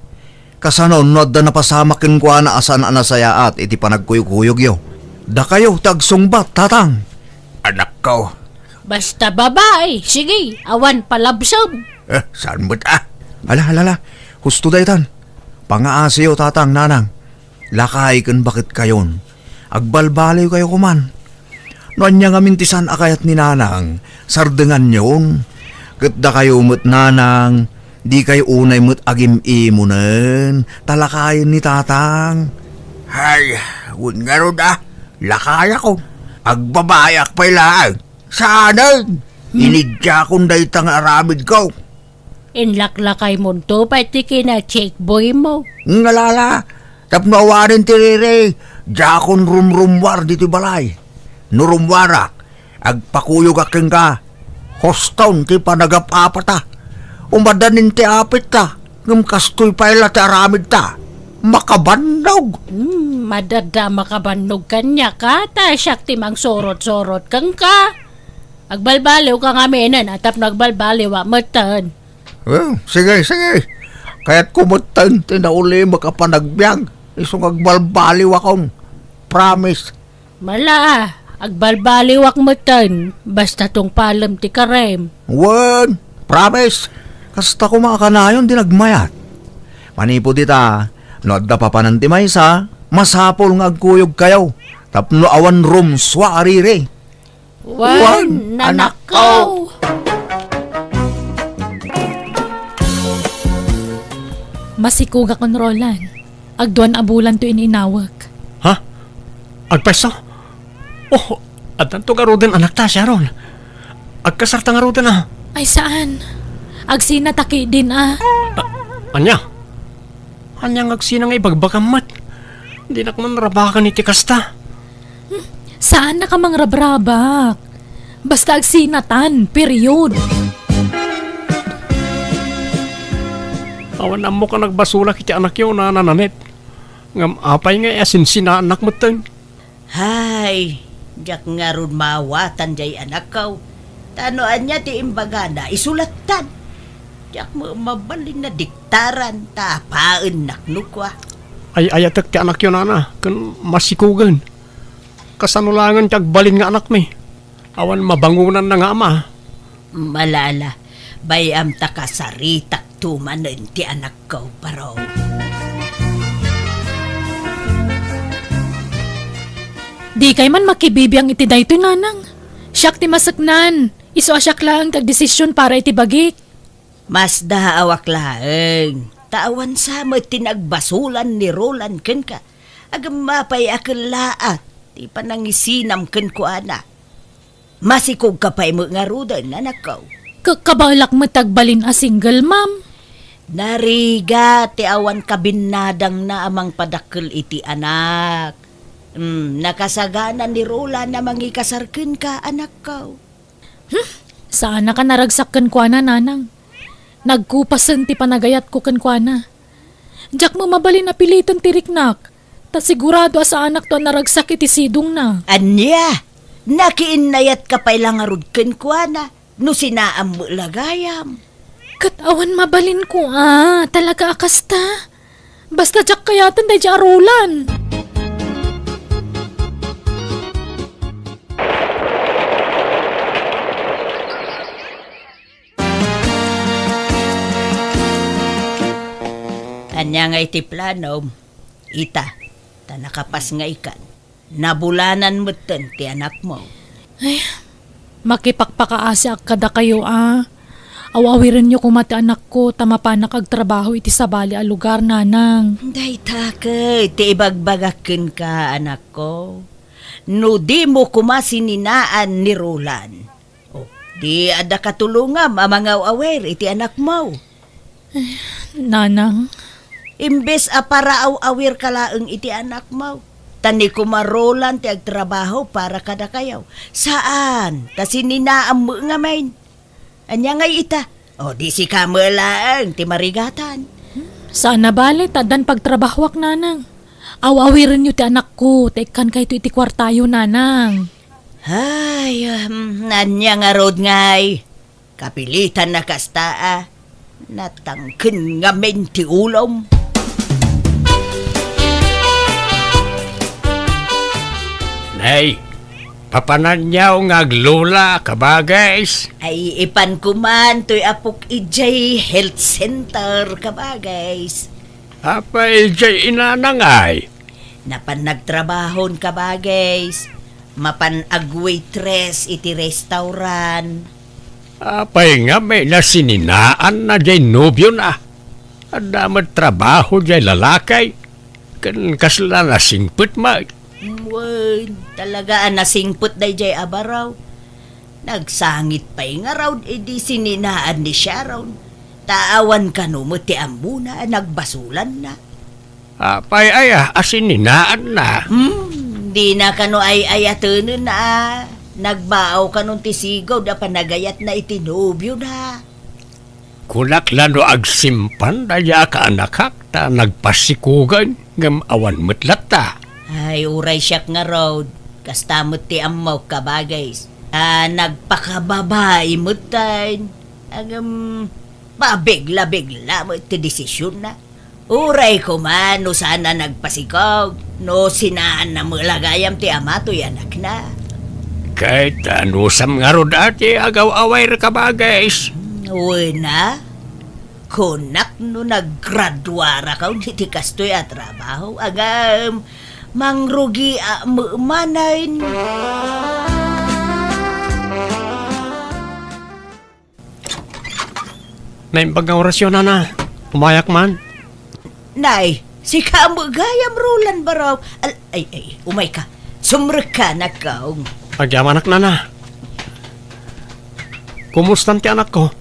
Kasano no adda napasamak kenkuana a saan a nasayaat iti panagkuyokuyoyo? Dakayo ti agsungbat, tatang. Anakko. Basta babai, sige, awan palabsam. Eh, saan met a? Ala, ala, ala. Husto daytan. Pangaasiyo, tatang, nanang. Lakay ken baketkayon. Agbalbaliwkayo koman. No ania ngamin ti saan a kayat ni nanang, sardenganyon. Ket dakayo met, nanang, dikay unay met agim-imonen, ta lakayen ni tatang. Hay, wen ngarud a, lakayakon. Agbabayak pay laeng. Saanen? Hmm. Inigdiakon dayta nga aramidko. Inlaklakaymonto pay ti kina-chickboy mo. Ngalala, tapno awanen ti riri, diakon rumrummuar ditoy balay. No rummuarak, agpakuyogak kenka. Huston ti panagap-apata. Umadanin ti apitta, ngem kastoy pay la ti aramidta. Makabannog. Hmm, madada makabannog kaniak a, ta siak ti mangsurot-surot kenka. Agbalbaliwka ngaminen a tapno agbalbaliwak metten. Well, sige, sige. Kayatko metten ti naulimek a panagbiag. Isu nga agbalbaliwakon. Promise. Mala, agbalbaliwak metten. Basta tungpalem ti karem. Wen, promise. Kasta koma a kanayon ti nagmayat. Manipud ita, no adda papanan ti maysa, masapul nga agkuyogkayo. Tapno awan rumsua a riri. Wen, wen, anakko. Masikogakon, Roland. Agduan a bulan to ininawek. Ha? Agpayso? Oh, addanto ngaruden anakta, Sharon. Agkasarta ngaruden a. Ay, saan? Agsina ta ketdin a. A-, ania? Ania nga agsina nga ibagbagam met? Dinak man rabaken iti kasta. Hmm, saannaka mangrabrabak. Basta agsinatan, period. Awan ammok a nagbasolak iti anakyo, Nana Nanette. Ngem apay nga iasinsinaannak metten? Hay, diak ngarud maawatan jay anakko. Ta no ania ti imbagana, isu lattan. Diak met mabalin a diktaran ta apaennak no kua. Ay-ayatek ti anakyo, nana, ken masikogen. Kasano laengen ti agbalin nga anakmi? Awan mabangonanna nga ama. Malala, Bay-am ta kasaritakto manen ti anakko, Barok. Dikay man makibibiang iti daytoy, Nanang. Siak ti maseknan. Isu a siak laeng ti agdesisyon para iti bagik. Masdaawak laeng, ta awan sa met ti nagbasolan ni Roland kenka. Agem, apay a kellaat ti panangisinam kenkuana? Masikogka pay met ngaruden, anakko. Ka-, kabaelak met agbalin a single mom. Narigat ti awan kabinnadangna a mangpadakkel iti anak. Hmm, nakasagana ni Roland a mangikasar kenka, anakko. Hmm, saannak a naragsak kenkuana, Nanang. Nagkupasen ti panagayatko kenkuana. Diak met mabalin a piliten ti riknak, ta sigurado a saannakto a naragsak iti sidongna. Ania? Nakiinnayatka pay la ngarud kenkuana no sinaam met la gayam. Ket awan mabalinko a, talaga a kasta. Basta diak kayaten daydiay a Roland. Ania ngay ti planom? Ita, ta nakapasngaykan. Nabulanan metten ti anakmo. Ay, makipakpakaasiak kadakayo a. Aw-awirenyo koma ti anakko ta mapanak agtrabaho iti sabali a lugar, Nanang. Dayta ket ti ibagbagak kenka, anakko. No dimo koma sininaan ni Roland, o, di adda katulongam a mangaw-awir iti anakmo. Nanang. Imbes a paraaw-awirka laeng iti anakmo, ta ni koma Roland ti agtrabaho para kadakayo. Saan, ta sininaam met ngamin. Ania ngay ita? O, di sika met laeng ti marigatan. Saan a bale, ta addan pagtrabahoak, Nanang. Aw-awirenyo ti anakko, ta ikkankayto iti kuartayo, Nanang. Ay, um, ania ngarud ngay? Kapilitan a kasta a, natangken ngamin ti ulom. Nay, papananyaw nga aglola, kabagis. Ay, ipan koman toy apok idiay health center, kabagis. Apay idiay inana ngay? Napan nagtrabahon, kabagis. Mapan agwaitress iti restaurant. Apay ngamin a sininaanna diay nobiona? Adda met trabaho diay lalaki. Ken kasla nasingpet met. Wen, talaga a nasingpet daydiay a baro. Nagsangit pay ngarud idi sininaan ni Sharon. Ta awan kano met ti ammona a nagbasolanna. Apay aya a sininaanna? Hmm, dina kano ay-ayatenen a nagbaaw kanon ti sigud a panagayatna iti nobiona. Kunak la no agsimpan daydiay a kaanakak ta nagpasikogen ngem awan met latta. Ay, uray siak ngarud, kasta met ti ammok, kabagis. A, nagpakababai metten. Ngem, pabigla-bigla met ti desisionna. Uray koma no saan a nagpasikog, no sinaanna met la gayam ti ama toy anakna. Ket anusam ngarud a ti agaw-awir, kabagis? Wen a, kunak no naggraduarakon iti kastoy a trabaho, ngem mangrugiak met manen. Naimbag nga orasyo, nana. Umayak man. Nay, sika met gayam, Roland, baro. Al-, ay, ay, umayka. Sumrekka, anakko. Agyamanak, nana. Kumustan ti anakko?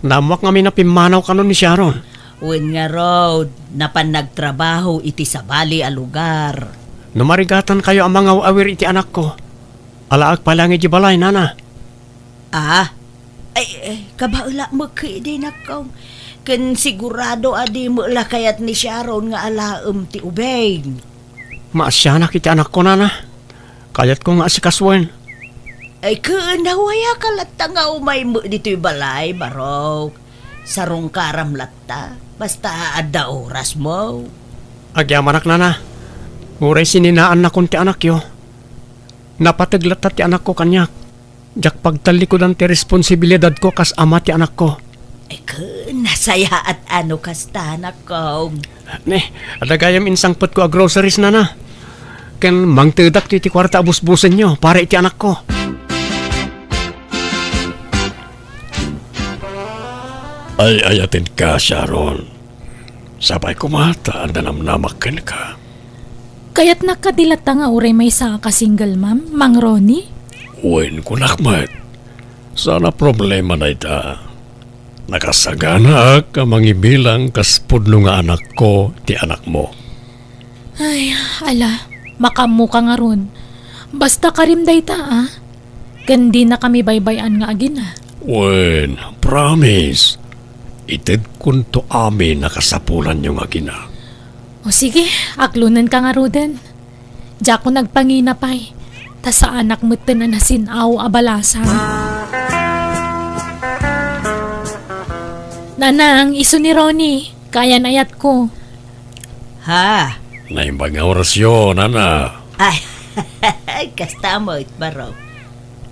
Naammoak ngamin a pimmanaw kanon ni Sharon. Wen ngarud, napan nagtrabaho iti sabali a lugar. No marigatankayo a mangaw-awir iti anakko, alaek pay laeng idiay balay, nana. Ah? Ay, ay, kabaelak met ketdi, anakko. Ken sigurado a di met la kayat ni Sharon nga alaem ti ubing. Maasianak iti anakko, nana. Kayatko nga asikasuen. Ay, ken, awayak latta nga umay met ditoy balay, baro. Sarungkaram latta, basta adda orasmo. Agyamanak, nana. Uray sininaannakon ti anakyo. Napateg latta ti anakko kaniak. Diak pagtallikudan ti responsibilidadko kas ama ti anakko. Ay, ken, nasayaat a no kasta, anakko. Ne, adda gayam insangpetko a groceries, nana. Ken mangtedak ti, ti kuarta a busbusenyo para iti anakko. Ay-ayatenka, Sharon. Sapay koma ta adda namnamak kenka. Kayatnak kadi latta nga uray maysaak a single mom, Mang Ronnie? Wen, kunak met. Saan a problema dayta. Nakasaganaak a mangibilang kas pudno nga anakko ti anakmo. Ay, ala, makaammoka ngarud. Basta karim dayta, a. Ken dinakami baybay-an nga agina. Wen, promise. Itedkonto amin a kasapulanyo nga agina. O sige, aklonenka ngaruden. Diakon agpangina pay, ta saanak metten a nasin-aw a balasan. Nanang, isu ni Ronnie, kayan-ayatko. Ha? Naimbag nga orasyo, nana. Ay, kasta met, baro.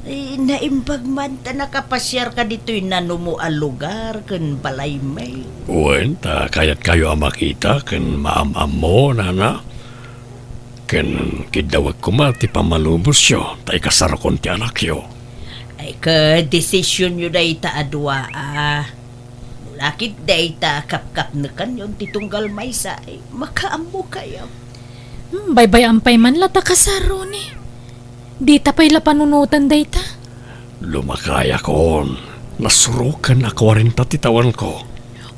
Ay, naimbag man ta nakapasiarka ditoy nanumo a lugar ken balaymi. Wen, ta kayatkayo a makita ken maam-ammo, nana. Ken kiddawek koma ti pammalubosyo ta ikasarakon ti anakyo. Ay, ket desisyonyo dayta a dua, a. No la ket dayta a kapkapnekanyon ti tunggal maysa, ay, makaammokayo. Hmm, baybay-an pay man la ta kasar, Ronnie. Dita pay la panunotan dayta. Lumakayakon. Nasuroken a kuarenta ti tawenko.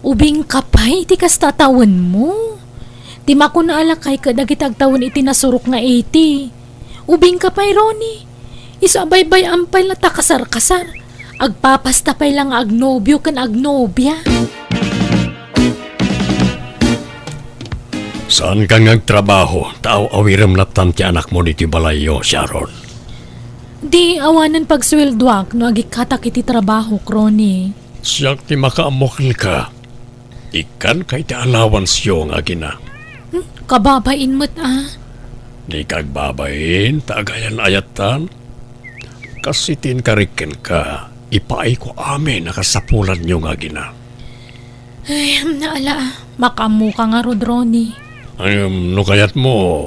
Ubingka pay iti kasta a tawenmo. Ti makuna a lakay ket dagiti agtawen iti nasurok nga eighty. Ubingka pay, Ronnie. Isu a baybay-an pay la ta kasar-kasar. Agpapasta pay la nga agnobio ken agnobia. Saanka nga agtrabaho, ta aw-awirem lattan ti anakmo ditoy balayyo, Sharon. Di awanen pagsueldoak no agikkatak iti trabahok, Ronnie. Siak ti makaammo kenka. Ikkanka iti allowanceyo nga agina. Hmm, kababain met, a. Dika agbabain, ta agayan-ayattan. Kas iti inkarik kenka, ipaayko amin a kasapulanyo nga agina. Ay, naala, a. Makaammoka ngarud, Ronnie. Ay, um, no kayatmo,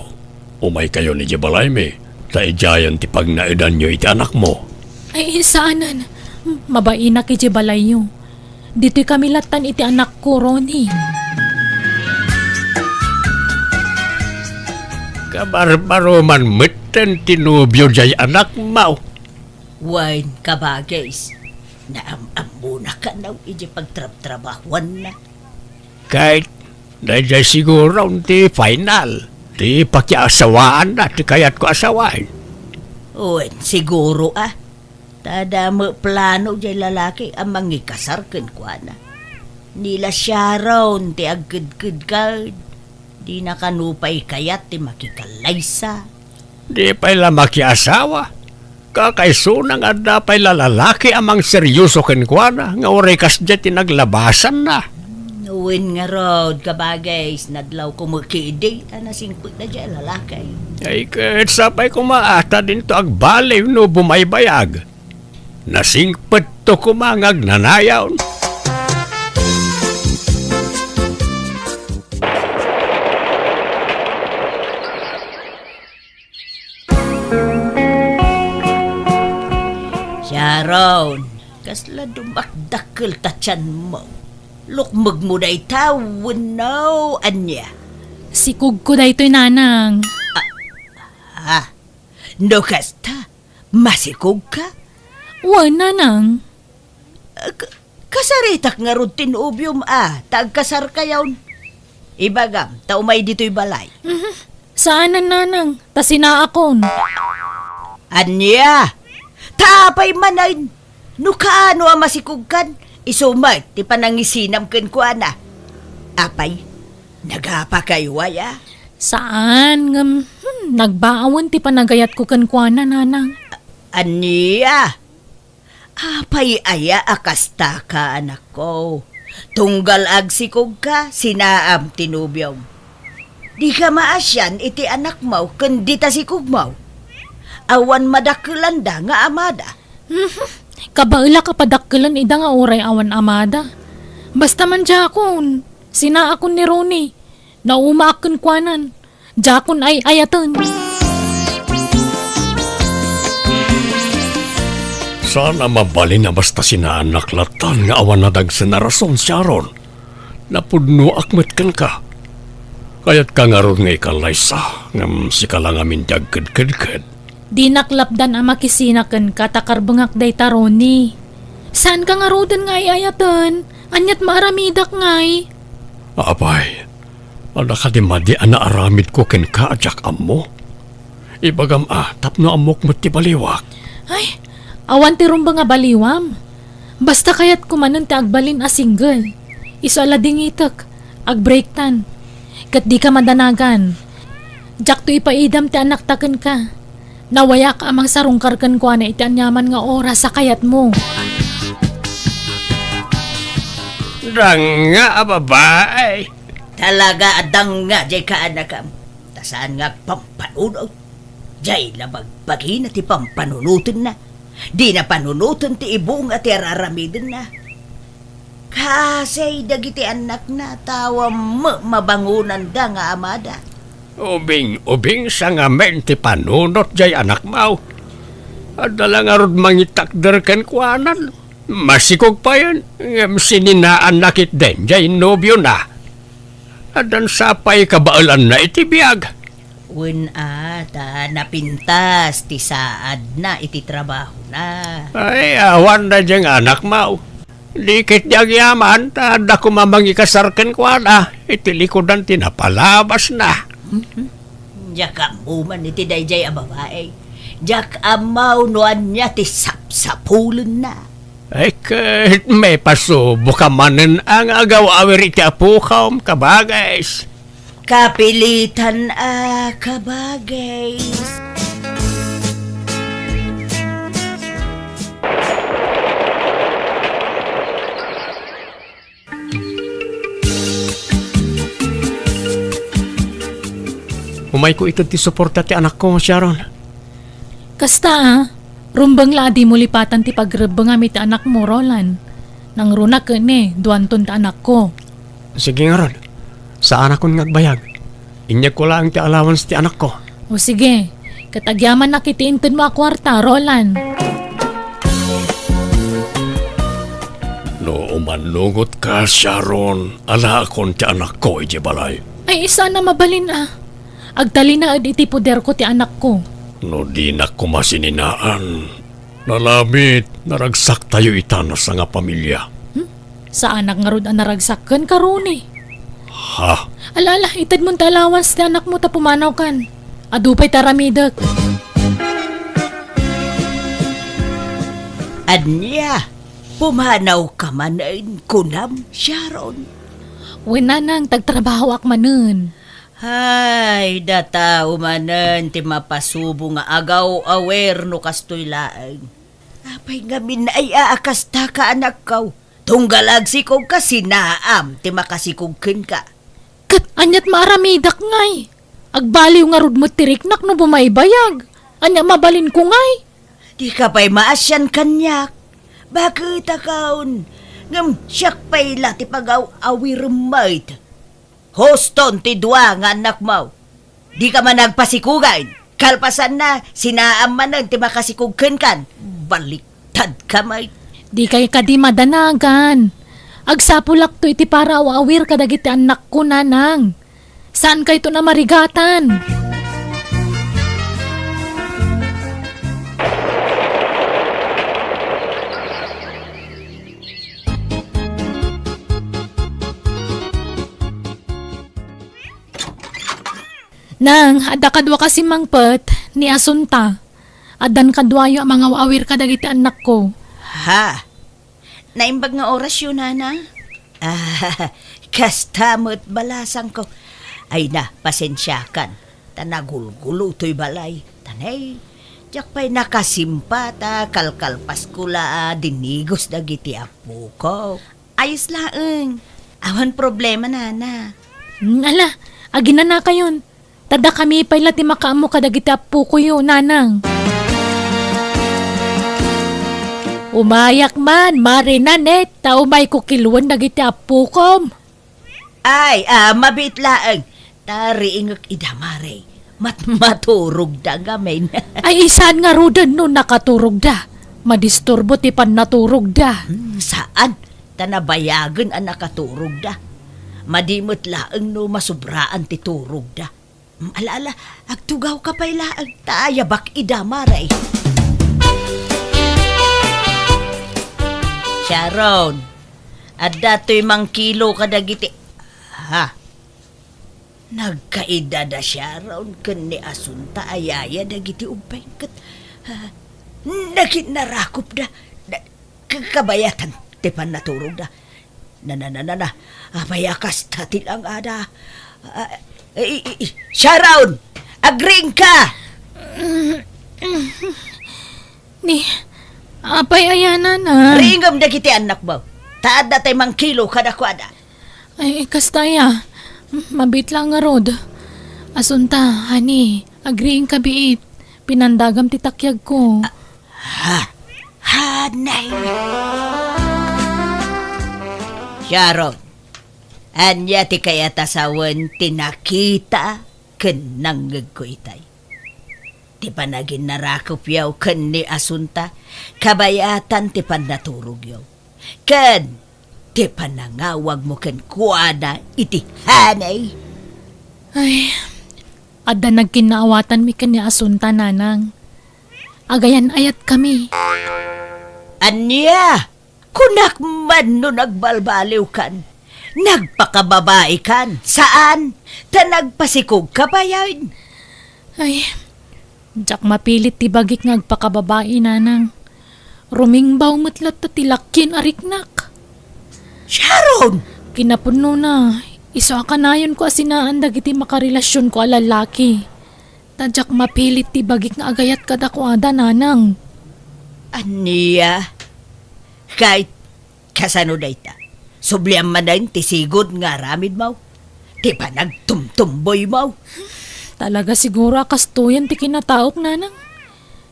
umaykayon idiay balaymi, ta idiayen ti pagnaedanyo iti anakmo. Ay, saanen. Mabainak idiay balayyo. Ditoy kami lattan iti anakko, Ronnie. Kabarbaro man metten ti nobio diay anakmo. Wen, kabagis, naam-ammona kano idiay pagtrabtrabahuanna. Ket daydiay siguro ti final ti pakiasawaanna ti kayatko a sawen. Wen, siguro, a. Ta adda met plano diay lalaki a mangikasar kenkuana. Ni la Sharon ti agkedkedka, dina kano pay kayat ti makikallaysa. Di pay la makiasawa. Kakaisuna nga adda pay la lalaki a mangseryoso kenkuana nga uray kasdiay ti naglabasanna. Wen ngarud, kabagis, nadlawko met ketdi a nasingpetna diay a lalaki. Ay, ket sapay koma a ta dinto agbaliw no bumaybayag. Nasingpetto koma nga agnanayon. Sharon, kasla dumakdakkel ta tianmo. Lukmegmo dayta wenno ania? Sikogko daytoy, nanang. Ah, ah. No kasta, masikogka? Wen, nanang. K-, kasaritak ngarud ti nobiom a, ta agkasarkayon. Ibagam, ta umay ditoy balay. Mhm. Saanen, nanang, ta sinaakon. Ania? Ta apay manen? No kaano a masikogkan, isu met ti panangisinam kenkuana. Apay, nagapakayo aya? Saan, ngem, hmm, nagbaawen ti panagayatko kenkuana, nanang. Ania? Apay aya a kastaka, anakko? Tunggal agsikogka, sinaam ti nobiom. Dika maasian iti anakmo ken dita sikogmo. Awan madakkelanda nga amada. Mhm. Kabaelak a padakkelen ida nga uray awan amada. Basta man diakon, sinaakon ni Ronnie. Naumaak kenkuanan. Diakon ay-ayaten. Saan a mabalin a basta sinaannak lattan nga awan nadagsen a rason, Sharon. Napudnoak met kenka. Kayatka ngarud nga ikallaysa, ngem sika la ngamin ti agkedkedked. Dinak lapdan a makisina kenka ta karbengak dayta, Ronnie. Saanka ngaruden nga ay-ayaten? Aniat maaramidak ngay? Apay, adda kadi madi a naaramidko kenka a diak ammo? Ibagam a, tapno ammok met ti baliwak. Ay, awan ti rumbeng a baliwam. Basta kayatko manen ti agbalin a single. Isu a ladingitek, agbreaktan. Ket dika madanagan. Diakto ipaidam ti anakta kenka. Nawayak a mangsarungkar kenkuana iti aniaman nga oras a kayatmo. Danga a babae. Talaga a danga diay kaanakam. Ta saan nga agpampanunot. Diay la bagbagina ti pampanunotenna. Dina panunoten ti ibunga ti araramidenna. Kasi dagiti annakna, ta awan met mabangonanda nga amada. Ubing-ubing sa ngamin ti panunot diay anakmo. Adda la ngarud mangitakder kenkuanan. Masikog payen, ngem sininaanna ketdin diay nobiona. Addan sa pay kabaelanna iti biag. Wen a, ta napintas ti saadna iti trabahona. Ay, awan daydiay nga anakmo. Di ketdi agyaman, ta adda koma mangikasar kenkuana iti likudan ti napalabasna. Mhm. Diak ammo man iti daydiay a babae. Diak ammo no ania ti sapsapulenna. Ay, ket maipasuboka manen a nga agaw-awir iti apokom, kabagis. Kapilitan a kabagis. Umayko ited ti suporta ti anakko, Sharon. Kasta a, rumbeng la a dimo lipatan ti pagrebbengam iti anakmo, Roland. Nangruna ket ni, duanton ti anakko. Sige ngarud, saanakon nga agbayag. Inyegko laeng ti allowance ti anakko. O sige, ket agyamanak iti intedmo a kuarta, Roland. No umannugotka, Sharon, alaakon ti anakko idiay balay. Ay, saan a mabalin a. Agtalinaed iti poderko ti anakko. No dinak koma sininaan, nalabit, naragsaktayo ita a sangapamilia. Hmm? Saanak ngarud a naragsak kenka, Ronnie. Ha? Ala, ala, itedmon ti allowance ti anakmo ta pumanawkan. Adu pay ti aramidek. Ania? Pumanawka manen, kunam, Sharon? Wen, nanang, tagtrabahoak manen. Ay, data manen ti mapasubo nga agaw-awir no kastoy laeng. Apay ngamin ay aakastaka, anakko? Tunggal agsikogka, sinaam ti makasikog kenka. Ket aniat maaramidak ngay? Agbaliw ngarud met ti riknak no bumaybayag. Ania mabalinko ngay? Dika pay maasian kaniak. Baketakon. Ngem siak pay la ti pagaw-awirem met. Huston ti dua nga annakmo. Dika man agpasikugan. Kalpasanna, sinaam manen ti makasikog kenkan. Baliktadka met. Dikay kadi madanagan. Agsapulakto iti para aw-awir kadagiti annakko, nanang. Saankayton a marigatan. Nang, adda kaduaka simmangpet, ni Asunta. Addan kaduayo a mangaw-awir kadagiti annakko. Ha? Naimbag nga orasyo, nana? Ah, kasta met balasangko. Ay na, pasensiakan. Ta nagulgulo toy balay. Tanay, diak pay nakasimpa ta kalkalpasko la a dinigos dagiti apoko. Ayos laeng. Awan problema, nana. Hmm, ala, aginanakayon. Ta dakami pay la ti makaammo kadagiti appokoyo, nanang. Umayak man, Mare Nanette, ta umayko kiluen dagiti appokom. Ay, a, mabiit laeng. Ta riingek ida, Mare. Mat-, maturogda ngamin. Ay, saan ngaruden no nakaturogda? Madisturbo ti pannaturogda. Hmm, saan? Ta nabayagen a nakaturogda. Madi met laeng no masubraan ti turogda. Hmm, ala, ala, agtugawka pay laeng. Ta ayabak ida, Mare. Sharon, adda toy mangkilo kadagiti, ha? Nagkaida da Sharon ken ni Asunta a yaya dagiti ubbing ket, ah, naginnarakopda. Na, ka-, kabayatan ti pannaturogda. Na, na, na, na, na. Apay a kasta ti langada? Ah, i, i, i, Sharon! Agriingka! Ni, apay aya, Nanang? Riingem dagiti annakmo. Ta adda tay mangkilo kadakuada. Ay, kasta aya. Mabiit laeng ngarud. Asunta, honey, agriingka biit. Pinandagam ti takyagko. Ah, ha? Honey. Sharon, ania ti kayat a sawen ti nakita ken nangngegko itay? Ti panaginnarakopyo ken ni Asunta, kabayatan ti pannaturogyo. Ken ti panangawagmo kenkuana iti honey. Ay, adda nagkinnaawatanmi ken ni Asunta, Nanang. Agayan-ayatkami. Ania? Kunak man no nagbalbaliwkan, nagpakababaikan, saan, ta nagpasikogka payen. Ay, diak mapilit ti bagik nga agpakababai, Nanang. Rumingbaw met latta ti lakien a riknak. Sharon! Kinapudnona, isu a kanayonko a sinaan dagiti makarelasionko a lalaki. Ta diak mapilit ti bagik nga agayat kadakuada, Nanang. Ania? Kay, kasano dayta? Subliam manen ti sigud nga aramidmo? Ti panagtumtumboymo? Talaga siguro a kastoyen ti kinataok, Nanang.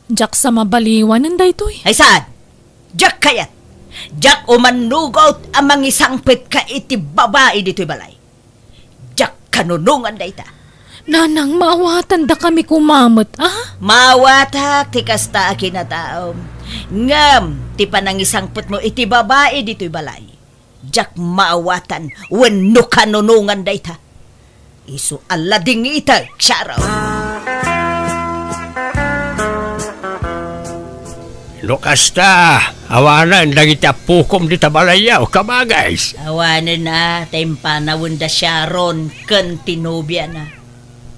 Diak sa mabaliwanen daytoy. Ay saan? Diak kayat. Diak umannugot a mangisangpetka iti babai ditoy balay. Diak kanunongan dayta. Nanang, maawatandakami koma met, a? Maawatak ti kasta a kinataom. Ngem ti panangisangpetmo iti babai ditoy balay, diak maawatan wenno kanunongan dayta. Isu a ladingitek, Sharon. No kasta, awanen dagiti appokom dita balayyo, kabagis. Awanen a, ta impanawenda Sharon ken ti nobiana.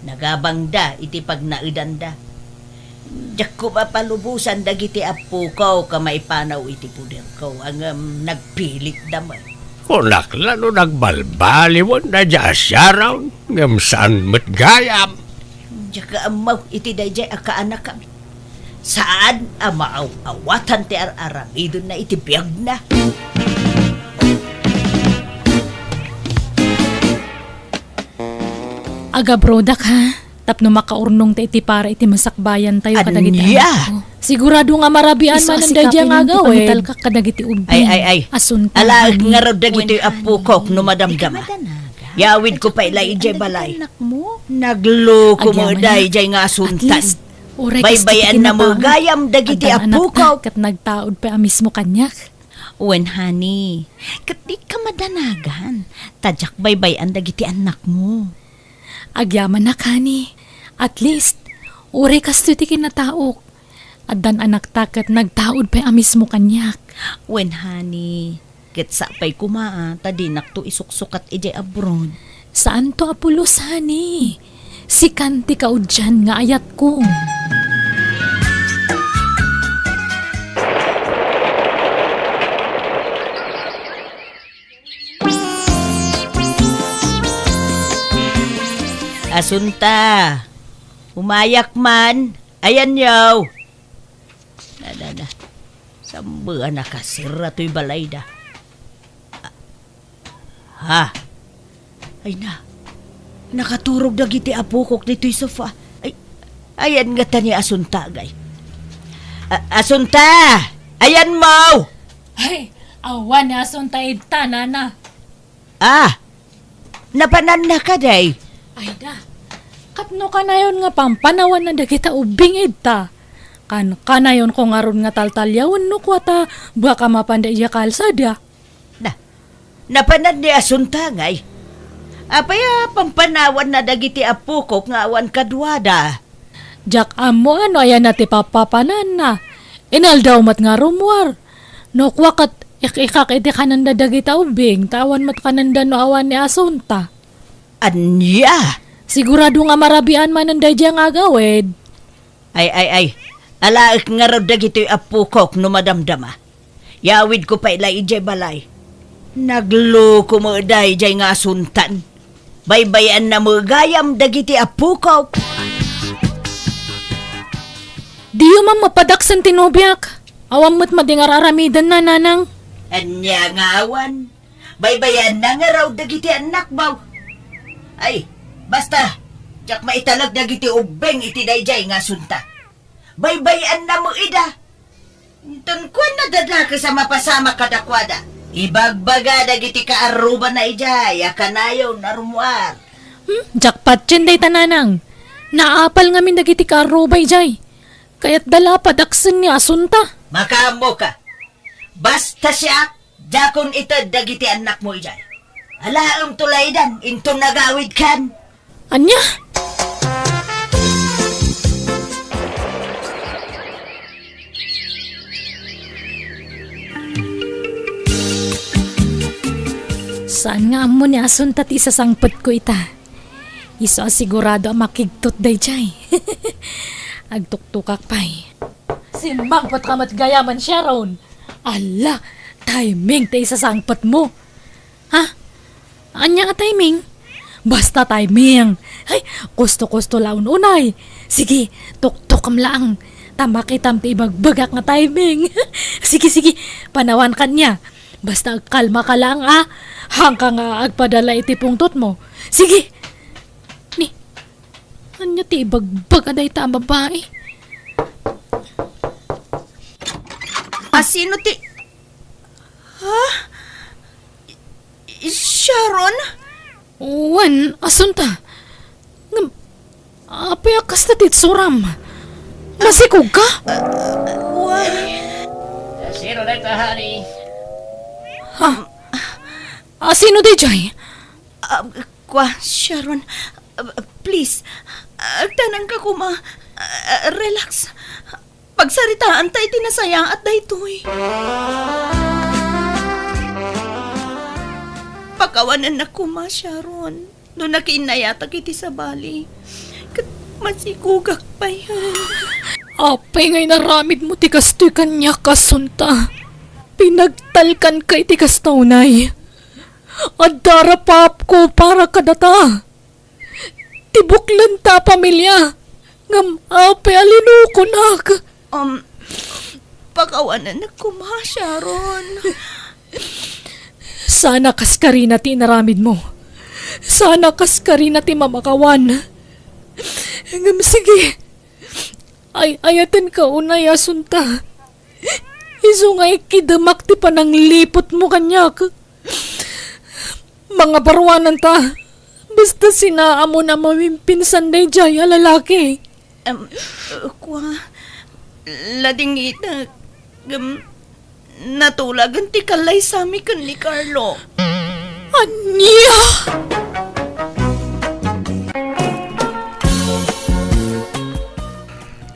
Nagabangda iti pagnaedanda. Diak koma palubosan dagiti appoko a maipanaw iti poderko, ngem nagpilitda met. Kunak la no nagbalbaliwen daydiay a Sharon, ngem saan met gayam. Diak ammo iti daydiay a kaanakami. Saan a maaw-awatan ti ar-aramidenna iti biagna. Agabrodak, ha? Tapno makaurnongta iti para iti masakbayantayo kadagiti annakko. Sigurado nga marabian manen daydiay nga agawid. Isu a sika ket pangitalkak kadagiti ubbing. Ay, ay, ay. Asunta, honey. Alaek ngarud dagitoy appokok no madamdama. Yawidko pay la idiay balay. Nagloko met daydiay nga Asunta. At least, uray kasta ti kinataon. Baybay-anna met gayam dagiti appokok. Addan anakta ket nagtaud pay a mismo kaniak. Wen, honey, ket dika madanagan, ta diak baybay-an dagiti annakmo. Agyamanak, honey. At least, uray kastoy ti kinataok. Addan anakta ket nagtaud pay a mismo kaniak. Wen, honey, ket sapay koma a ta dinakto isuksukat idiay abroad. Saanto a pulos, honey. Sikan ti kaudian nga ayatko. Asunta, umayak man. Ayanyo. Na, na, na. Sambean a kasirra toy balayda. Ha? Ay na, nakaturog dagiti apokok ditoy sofa. Ay, ayan ngata ni Asunta, agay. A-, Asunta! Ayanmo! Ay, awan ni Asunta ita, nana. Ah, napananna kadi? Ay da, ket no kanayon nga pampanawanna dagita ubbing ita, kan-, kanayonko ngarud nga taltaliawen no kua ta baka mapanda idiay kalsada. Na, napanan ni Asunta ngay? Apay a pampanawanna dagiti appokok nga awan kaduada? Diak ammo no ayanna ti papapananna. Inaldaw met nga rummuar. No kua ket ik-ikak iti kanenda dagita ubbing, ta awan met kanenda no awan ni Asunta. Ania? Sigurado nga marabian manen daydiay nga agawid. Ay, ay, ay. Alaek ngarud dagitoy appokok no madamdama. Yawidko pay la idiay balay. Nagloko met daydiay nga Asuntan. Baybay-anna met gayam dagiti appokok. Diyo man mapadaksen ti nobiak. Awan met madi nga ar-aramidenna, nanang. Ania nga awan? Baybay-anna ngarud dagiti annakmo. Ay, basta, diak maitalek dagiti ubbing iti daydiay nga Asunta. Baybay-anna met ida. Inton kuana, dakes a mapasamak kadakuada. Ibagbaga dagiti kaarrubana idiay a kanayon a rummuar. Hmm, diak patien dayta, nanang. Naapal ngamin dagiti kaarruba idiay. Kayatda la padaksen ni Asunta. Makaammoka. Basta siak, diakon ited dagiti annakmo idiay. Alaemto laydan inton nagawidkan. Ania? Saan nga ammo ni Asunta ti isasangpetko ita? Isu a sigurado a makigtot daydiay. Agtuktukak pay. Simmangpetka met gayamen, Sharon. Alla, timing ti isasangpetmo. Ha? Ania a timing? Basta timing. Ay, kusto-kusto la unay. Sige, tuktokem laeng. Ta makitam ti ibagbagak nga timing. Sige, sige, panawanka ania. Basta agkalmaka laeng a. Haanka nga agpadala iti pungtotmo. Sige. Ni, ania ti ibagbag a dayta a babai? A sino ti, ha? I-, i-, Sharon? Wen, Asunta. Ngem, apay a kasta ti itsuram? Masikogka? Why? Sino dayta, honey? Ha? A sino daydiay? Ah, kua, Sharon, ah, please, agtanangka koma. Ah, relax. Pagsaritaanta iti nasayaat daytoy. Pakawanennak koma, Sharon, no nakiinnayatak iti sabali. Ket masikogak pay. Apay nga inaramidmo ti kastoy kaniak, Asunta? Pinagtalkanka iti kasta unay. Adda rapaapko para kadata. Ti buklenta a pamilia, ngem apay a linukonak? Um, pakawanennak koma, Sharon. Saan a kaskarina ti inaramidmo. Saan a kaskarina ti mamakawan. Ngem sige, ay-ayatenka unay, Asunta. Isu nga ikidemak ti panangliputmo kaniak. Mangabaruananta. Basta sinaamon a mawimpinsan daydiay a lalaki. Em, kua, ladingitak. Ngem, natulagen ti kallaysami ken ni Carlo. Ania?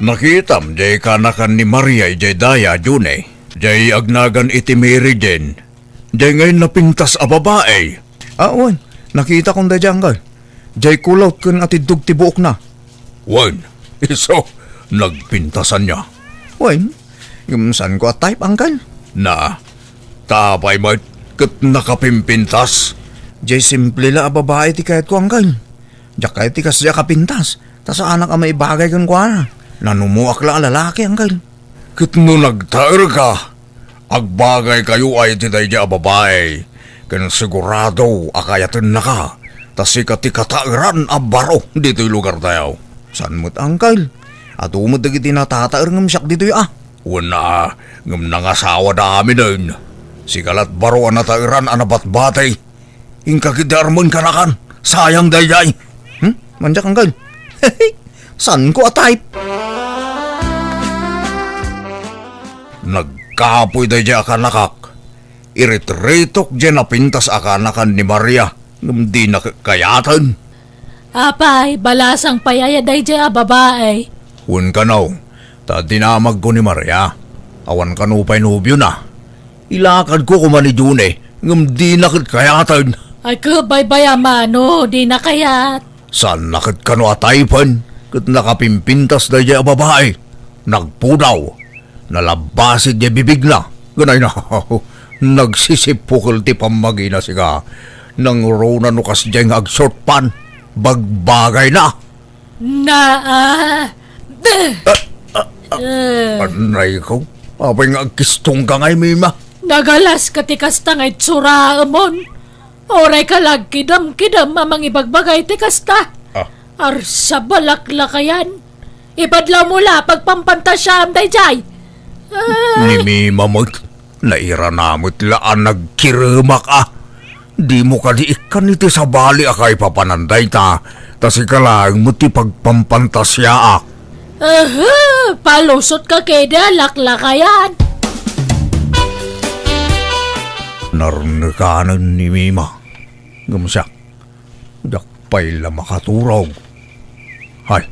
Nakitam diay kanakan ni Maria idiay daya, June. Diay agnagan iti Mary Jane. Diay ngay napintas a babai. Ah, wen. Nakitakon daydiay, uncle. Diay kulot ken atiddog ti buokna. Wen, isu, nagpintas ania? Wen, ngem saanko a type, uncle. Na, ta apay met ket nakapimpintas? Diay simple la a babai ti kayatko, uncle. Diak kayat ti kasdiay a kapintas, ta saanak a maibagay kenkuana. Nanumoak la a lalaki, uncle. Ket no nagtaerka, agbagaykayo ay iti daydiay a babai, ken sigurado a kayatennaka, ta sika ti kataeran a baro ditoy lugartayo. Saan met, uncle? Adu met dagiti natataer ngem siak ditoy a. Wen a, ngem nangasawada aminen. Sika lat baro a nataeran a nabatbati. Inka ketdi armen kanakan. Sayang daydiay. Hmm? Mandiak, Uncle. Saanko a type. Nagkapoy daydiay a kanakak. Iritiritok diay napintas a kanakan ni Maria, ngem dina ket kayaten. Apay, balasang pay aya daydiay a babai? Wen kano, ta dinamagko ni Maria. Awan kano pay nobiona. Ilakadko koma ni June, ngem dina ket kayaten. Ay, ket baybay-am no, dina kayat. Saanna ket kano a type-en ket nakapimpintas daydiay a babai. Nagpudaw. Nalabbasit diay bibigna. Ganayna, nagsisipukel ti pammagina sika. Nangruna no kasdiay nga ag-short pant. Bagbagayna. Na, ah, Ah, ah, ah, Eh. Anay ko. Apay nga agkistongka ngay, Mima? Nagalaska ti kasta nga itsuraemon. Uray ka la agkidem-kidem a mangibagbagay ti kasta. Ah. Arsa, balaklakayan. Ibadlawmo la pagpampantasiaam daydiay. Ah. Ni Mima met, nairana met la a nagkiremak a. Dimo kadi ikkan iti sabali a kaipapanan dayta, ta sika laeng met ti pagpampantasiaak. Aha, palusotka ketdi a laklakayan. Narnekanen ni Mima. Ngem siak, diak pay la makaturog. Hay,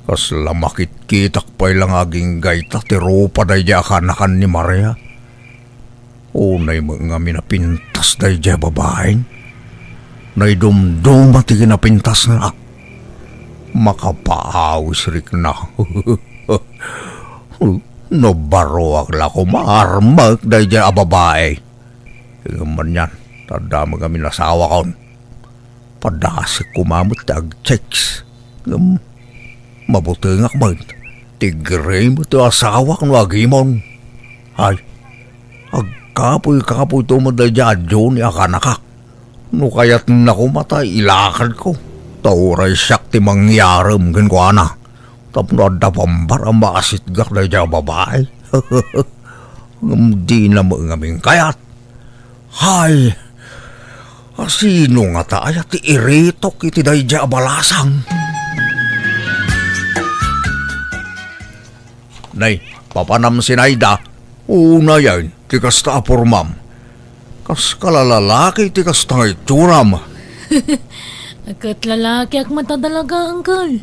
kasla makitkitak pay la nga aginggayta ti rupa daydiay a kanakan ni Maria. Unay met ngamin a pintas daydiay a babaen. Naidumduma ti kinapintasna. Makapaawis rikna. No baroak la koma, armek daydiay a babai. Ngem anian, ta adda met ngamin asawakon. Padasek koma met ti agchicks. Ngem mabutengak met. Tigre met ti asawak no agimon. Ay, agkapuy-kapuyto met daydiay a Johnny a kanakak. No kayatna koma ta ilakadko, ta uray siak ti mangyarem kenkuana. Tapno adda pambar a maasitgak daydiay a babai. Ngem dina met ngamin kayat. Hay, asino ngata aya ti iritok iti daydiay a balasang? Nay, papanam, Sinaida. Unayen ti kasta a pormam. Kas kalalalaki ti kasta nga itsuram. Ket lalakiak met a talaga, Uncle.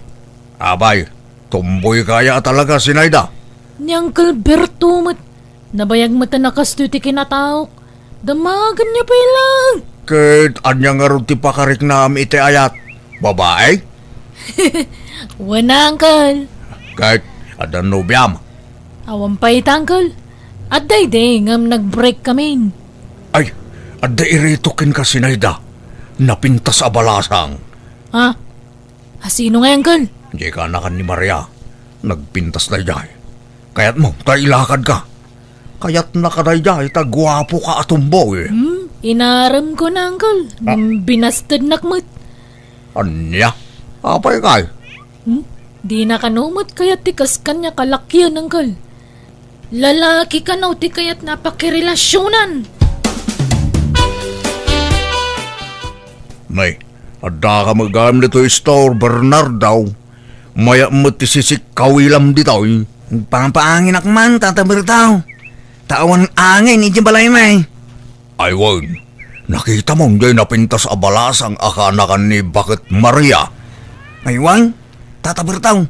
Apay, tomboy ka aya a talaga, Sinaida? Ni Uncle Berto met, nabayag met a nakastoy ti kinataok. Damagenyo pay laeng. Ket ania ngarud ti pakariknam iti ayat? Babae? Wen, Uncle. Ket adda nobiam? Awan pay ita, Uncle. Adda idi ngem nag-break kamin. Ay, adda iritok kenka, Sinaida. Napintas a balasang. Ha? Asino ngay, Uncle? Diay kanakan ni Maria. Nagpintas daydiay. Kayatmo ta ilakadka? Kayatnaka daydiay ta guapoka a tomboy. Hmm, inaremko na, Uncle. Ah. Ngem binastednak met. Ania? Apay kay? Hmm? Dina kano met kayat ti kas kaniak a lakien, Uncle. Lalaki kano ti kayatna a pakirelasionan. Nay, addaka met gayam ditoy store, Bernardo. Mayat met ti sisikkawilam ditoy. Agpapaanginak man, Tata Berto. Ta awan angin idiay balaymi. Ay wen, nakitam diay napintas a balasang a kanakan ni Baket Maria? Ay wen, Tata Berto.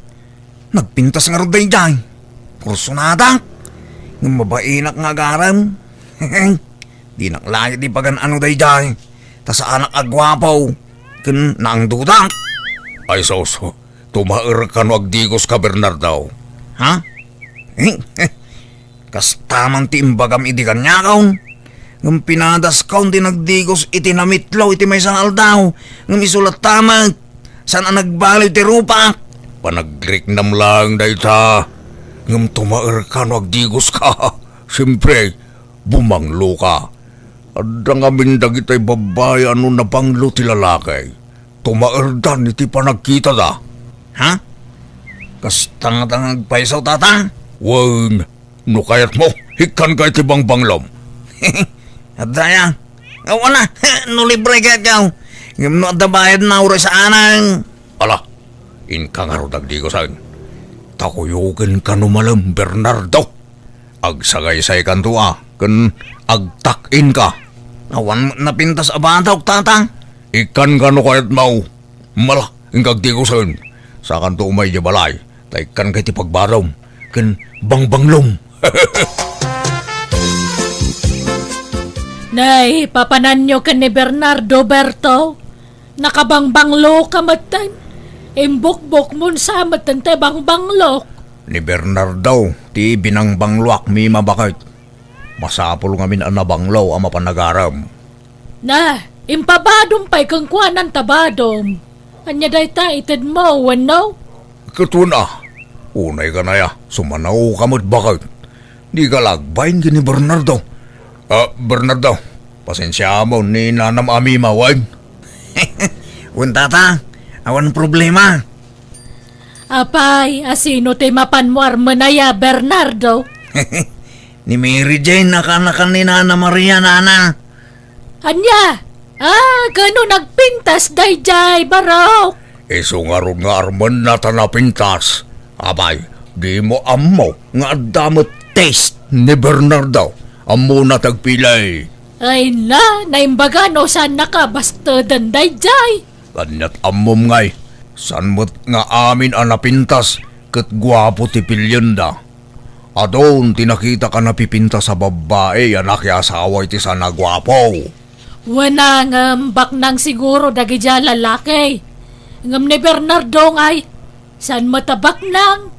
Nagpintas ngarud daydiay. Kursonadak. Ngem mabainak nga agarem. Dinak layad ipagan-ano daydiay. Ta saanak a guapo. Ken naangdudak. Ay sus, tumaerka no agdigoska, Bernardo. Ha? Kasta man ti imbagam idi kaniakon. Ngem pinadaskon ti nagdigos iti namitlo iti maysa nga aldaw. Ngem isu latta met, saan a nagbaliw ti rupak. Panagriknam laeng dayta. Ngem tumaerka no agdigoska. Siempre, bumangloka. Adda ngamin dagitay babbai a no nabanglo ti lalaki, tumaerdan iti panagkitada. Ha? Kasta ngata nga agpayso, Tata? Wen, No kayatmo, ikkanka iti bangbanglom. Adda aya? Awan a, no libre kayatkaw. Ngem no adda bayadna, uray saanen. Ala, inka ngarud agdigusen. Ta kuyogenka no malem, Bernardo. Agsagaysaykanto a, ken agtak-inka. Awan met napintas a badok, Tata. Ikkanka no kayatmo. Mala, inka agdigusen. Sakanto umay idiay balay, ta ikkanka iti pagbadom ken bangbanglom. Nay, papananyo ken ni Bernardo, Berto? Nakabangbangloka metten. Imbukbokmon sa metten ti bangbanglok. Ni Bernardo ti binangbangloak, Mima, baket. Masapul ngamin a nabanglo a mapan agarem. Na, impabadom pay kenkuana ta badom. Ania dayta, itedmo wenno? Ket wen a. Unay kanaya, sumanaoka met, baket. Dika la agbain ken ni Bernardo. Ah, Bernardo, pasensiaam ni nanam a Mima, wen? Wen, Tata, awan problema. Apay, a sino ti mapanmo armen aya, Bernardo? Ni Mary Jane a kaanakan ni Nana Maria, nana. Ania? Ah, kano nagpintas daydiay, barok? Isu ngarud nga armenna ta napintas. Apay, dimo ammo nga adda met taste ni Bernardo? Ammona ti agpilay. Ay na, naimbaga no saannaka basteden daydiay. Aniat ammom ngay, saan met nga amin a napintas ket guapo ti pilienda. Adun ti nakitak a napipintas a babbai a nakiasawa iti saan a guapo. Wen a, ngem baknang siguro dagidiay a lalaki. Ngem ni Bernardo ngay, saan met a baknang?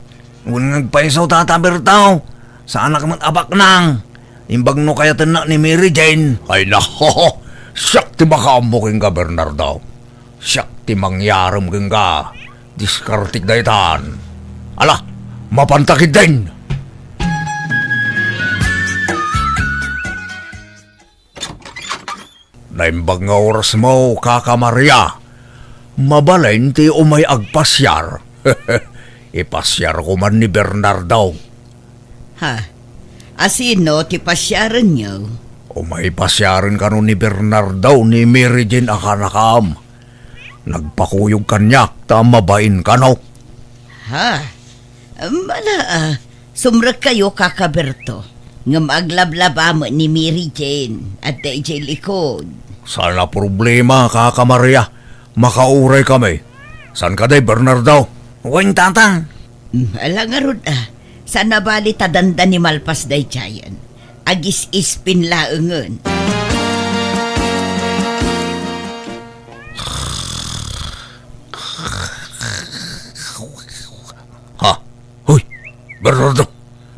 Wen nga agpayso, Tata Berto. Saanak met a baknang. Imbag no kayatennak ni Mary Jane. Ay, naho! Siak ti makaammo kenka, Bernardo. Siak ti mangyarem kenka. Diskartek daytan. Ala, mapanta ketdin! Naimbag nga orasmo, Kaka Maria. Mabalin ti umay agpasiar. Ipasiarko man ni Bernardo. Ha? A sino ti pasiarenyo? Umay pasiaren kano ni Bernardo ni Mary Jane a kaanakam. Nagpakuyog kaniak ta mabain kano. Ha? Mala, ah, sumrekkayo, Kaka Berto. Ngem aglablaba met ni Mary Jane, adda idiay likod. Saan a problema, Kaka Maria. Makauray kami. Saan kadi, Bernardo? Wen, Tata. Hmm, ala ngarud, ah. Saan a bali ta dandani malpas daydiayen. Agis-ispin laengen. Ha? Hoy, Bernardo!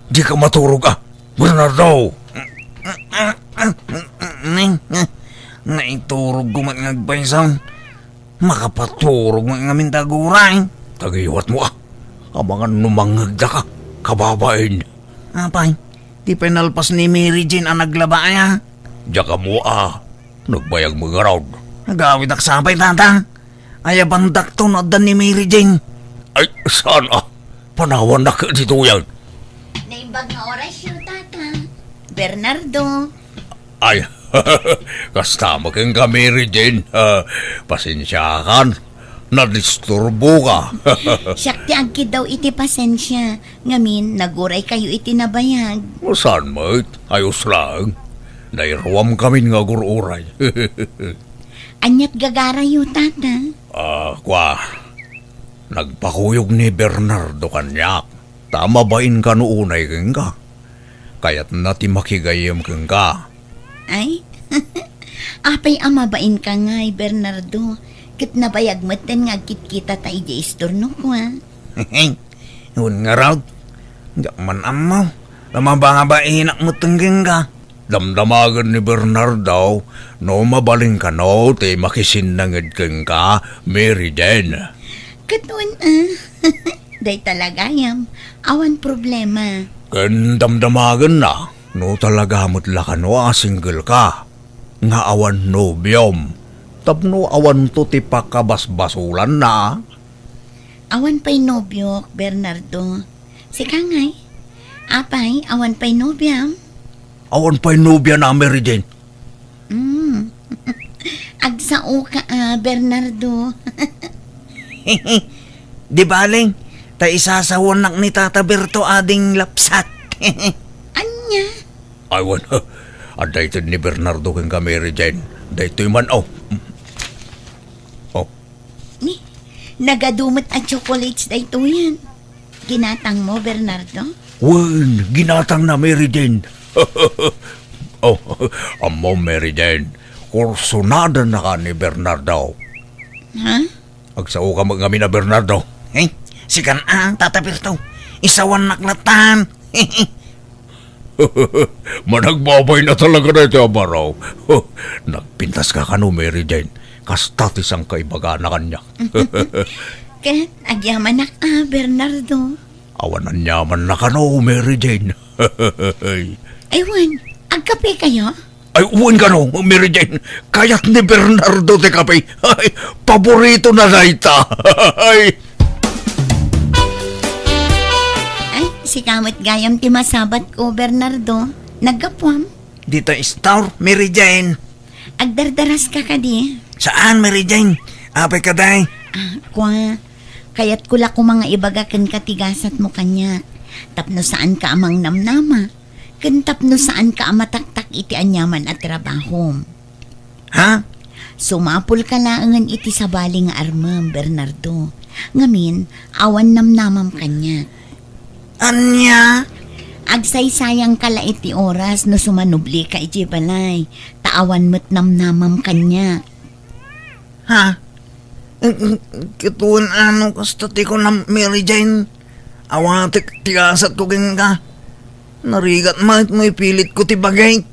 Dika maturog, ah! Bernardo! Nay, naiturogko met nga agpayso. Makapaturog met ngamin ta aguray. Tagiwatmo, ah! Amangan no mangngegdaka, kababain. Apay, di pay nalpas ni Mary Jane a naglaba aya? Diak ammo, ah. Nagbayag met ngarud. Agawidak sa pay, Tata. Ayabandakto no adda ni Mary Jane. Ay, saan a? Panawannak ditoyen. Naimbag nga orasyo, Tata. Bernardo. Ay, kasta met kenka, Mary Jane. Ah, pasensiakan. Nadisturboka. Siak ti agkiddaw iti pasensia. Ngamin, naguraykayo iti nabayag. Saan met? Ayos laeng. Nairuamkamin nga agur-uray. Aniat gagarayo, Tata? Ah, kua, nagpakuyog ni Bernardo kaniak, ta mabain kano unay kenka. Kayatna ti makigayyem kenka. Ay, apay a mabainka ngay, Bernardo, ket nabayag metten nga agkitkitata idiay istornok, a? Wen ngarud, diak man ammo, ta mababainak metten kenka. Damdamagen ni Bernardo no mabalin kano ti makisinnanged kenka, Mary Jane. Ket wen, a. Dayta la gayam, awan problema. Ken damdamagenna no talaga met la kano a single ka, nga awan nobiom, tapno awanto ti pakabasbasolanna. Awan pay nobiok, Bernardo. Sika ngay? Apay, awan pay nobiam? Awan pay nobiana, Mary Jane. Mm. Agsao ka, ah, Bernardo. Di bale, ta isasawanak ni Tata Berto ading lapsat. Ania? Ay, wen, adda ited ni Bernardo kenka, Mary Jane. Daytoy man, oh. Oh. Ni, nagadu met a chocolates daytoyen. Ginatangmo, Bernardo? Wen, ginatangna, Mary Jane. Oh, ammom, Mary Jane, kursunadannaka ni Bernardo. Ha? Agsaoka met ngamin a Bernardo. Eh, sikan a, Tata Berto. Isawannak latan. Managbabayna talaga daytoy a baro. Nagpintaska kano, Mary Jane. Kasta ti sangkaibagana kaniak. Ket agyamanak a, Bernardo. Awan aniamanna kano, Mary Jane. Ay, wen, agkapekayo? Ay, wen kano, Mary Jane. Kayat ni Bernardo ti kape. Ay, paboritona dayta. Ay. Ay, sika met gayam ti masabatko, Bernardo. Naggapuam? Dita istor, Mary Jane. Agdardaraska kadi? Saan, Mary Jane? Apay ka, day? Ah, kua, kayatko la koma nga ibaga kenka ti gasatmo kaniak. Tapno saanka a mangnamnama. Ken tapno saanka a mataktak iti aniaman a trabahom. Ha? Sumapulka laengen iti sabali nga armem, Bernardo. Ngamin, awan namnamam kaniak. Ania? Agsaysayangka la iti oras no sumanublika idiay balay, ta awan met namnamam kaniak. Ha? Ket wen ano kasta ti kunam, Mary Jane? Awatek ti gasatko kenka. Narigat met no ipilitko ti bagik.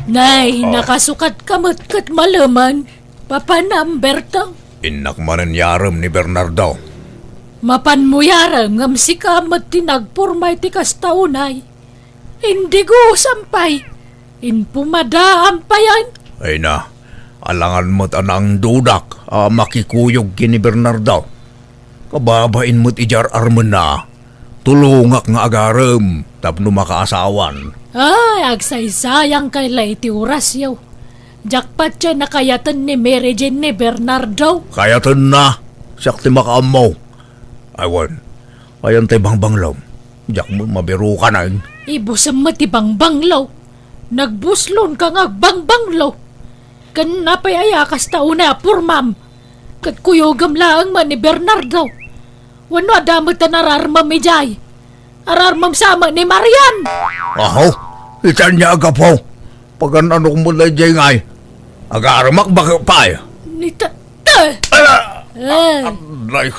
Nay, ah, nakasukatka met ket malemen. Papanam, Berto? Innak manen yarem ni Bernardo. Mapanmo yarem ngem sika met ti nagporma iti kasta unay. Indigosam pay. Inpumadaam payen. Ay na, alangan met a naangdudak a makikuyog ken ni Bernardo. Kababain met idi ar-armenna, tulongak nga agarem tapno makaasawan. Ay, agsaysayangkay la iti orasyo. Diak patien a kayaten ni Mary Jane ni Bernardo. Kayatenna, siak ti makaammo. Ay wen, ayan tay bangbanglo. Diak met mabirukanen. Ibusem met ti bangbanglo. Nagbuslonka nga agbangbanglo. Ken apay aya kasta unay a pormam? Ket kuyogem laeng met ni Bernardo. Wenno adda met a nararmem idiay? Ararmem sa met ni Marian. Aho, ita ania a gapu? Pagan-anok met daydiay ngay. Agaremak baket pay. Ni ta-, ta-, ala! Eh. Anay,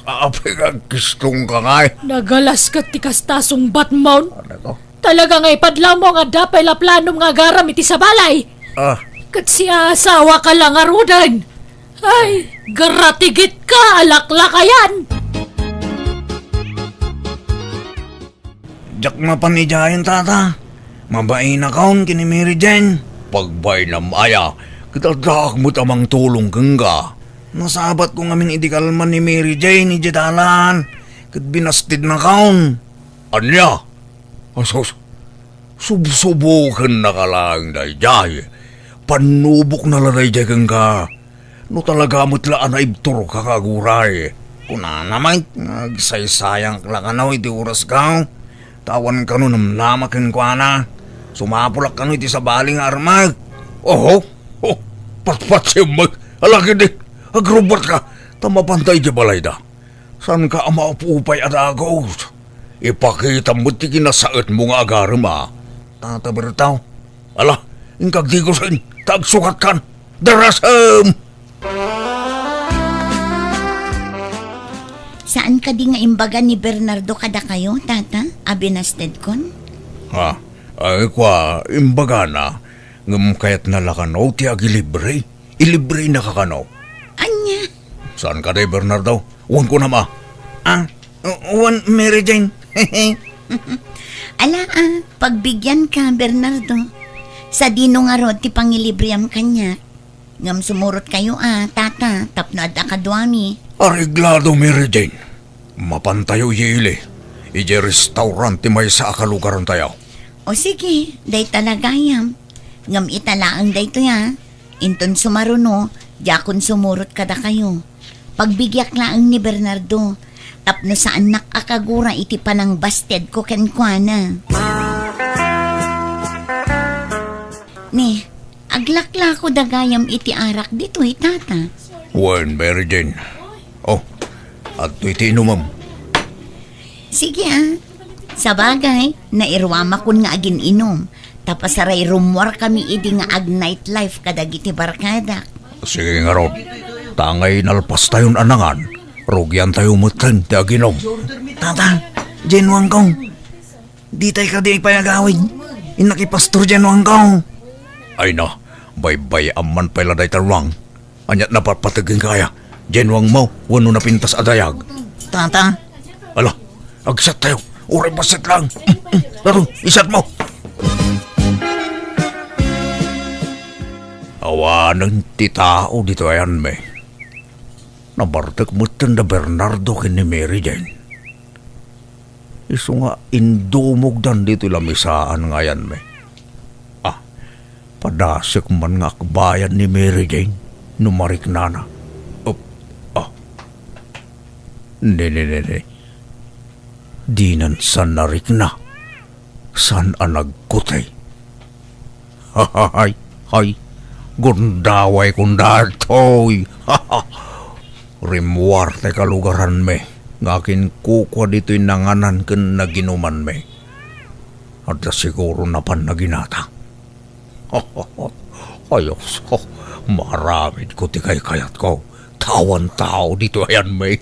apay nga agkistongka ngay? Nagalas ket ti kasta sungbatmon. Anay ko. Talaga nga ipadlawmo nga adda pay la planom nga agarem iti sabali. Ah. Ket siasawaka la ngaruden. Ay, garatigit ka, alaklakayan! Diak mapan idiayen, Tata. Mabainakon ken ni Mary Jane. Pagbainam aya, ket addaak met a mangtulong kenka. Nasabatko ngamin idi kalman ni Mary Jane idiay dalan, ket binastidnakon. Ania? Asus, subsubokennaka laeng daydiay. Pannubokna la daydiay kenka. No talaga met la a naibturka nga aguray. Kunana met nga agsaysayank la kano iti orasko. Ta awan kano namnama kenkuana. Sumapulak kano iti sabali nga armek. Oho, oh, patpatiem met. Ala ketdi, agrubbuatka. Ta mapanta idiay balayda. Saanka a maupupay a dagus? Ipakitam met ti kinasaetmo nga agarem a. Tata Bertaw. Ala, inka agdigusen, ta agsukatkan. Darasem! Saan kadi nga imbaga ni Bernardo kadakayo, Tata, a binastedkon? Ha? Ay, kua, imbagana, ngem kayatna la kano ti agilibre? Ilibrenaka kano. Ania? Saan kadi, Bernardo? Wen kunam a. Ah, wen, Mary Jane. Ala, ah, pagbigianka, Bernardo. Sadino ngarud ti pangilibream kaniak? Ngem sumurotkayo a, Tata, tapno adda kaduami. Areglado, Mary Jane. Mapantayo, Yili. Idiay restaurant ti maysa a kalugarantayo. O sige, dayta la gayam. Ngem ita laeng daytoy, a. Inton sumaruno, diakon sumurot kadakayo. Pagbigiak laeng ni Bernardo, tapno saannak a kagura iti panangbastedko kenkuana. Ni, aglaklako da gayam iti arak ditoy, tata. Wen, Mary Jane. O, adtoy ti inumem. Sige, a. Sabagay, nairuamakon nga agin-inum. Ta pasaray rummuarkami idi nga ag-nightlife kadagiti barkadak. Sige ngarud. Ta angay nalpastayon a nangan, rugiantayo metten ti aginum. Tata, Jane Wangkong. Ditay kadi pay agawid? Innak i Pastor Jane Wangkong. Ay na, baybay-am man pay la dayta ruang. Ania't napatpateg kenka aya? Jane Wangkong wenno napintas a dayag? Tata. Ala, agsat tayo. Uray bassit lang. Mm, mm, laro, isat mo. Awanen ti tao ditoy ayanmi. Nabartek metten da Bernardo ken ni Mary Jane. Isu nga indumogdan ditoy lamisaan nga ayanmi. Ah, padasek man nga akbayan ni Mary Jane no mariknana. Up, ah. Ne, ne, ne, ne. Dinan san narikna. San a nagkutay. Hay, hay, gundaway kun daytoy. Rimmuar ti kalugaranmi nga akinkukua ditoy nanganan ken naginumanmi. Adda siguro napan naginata. Ayos, maaramidko ti kaykayatko. Awan tao ditoy ayanmi.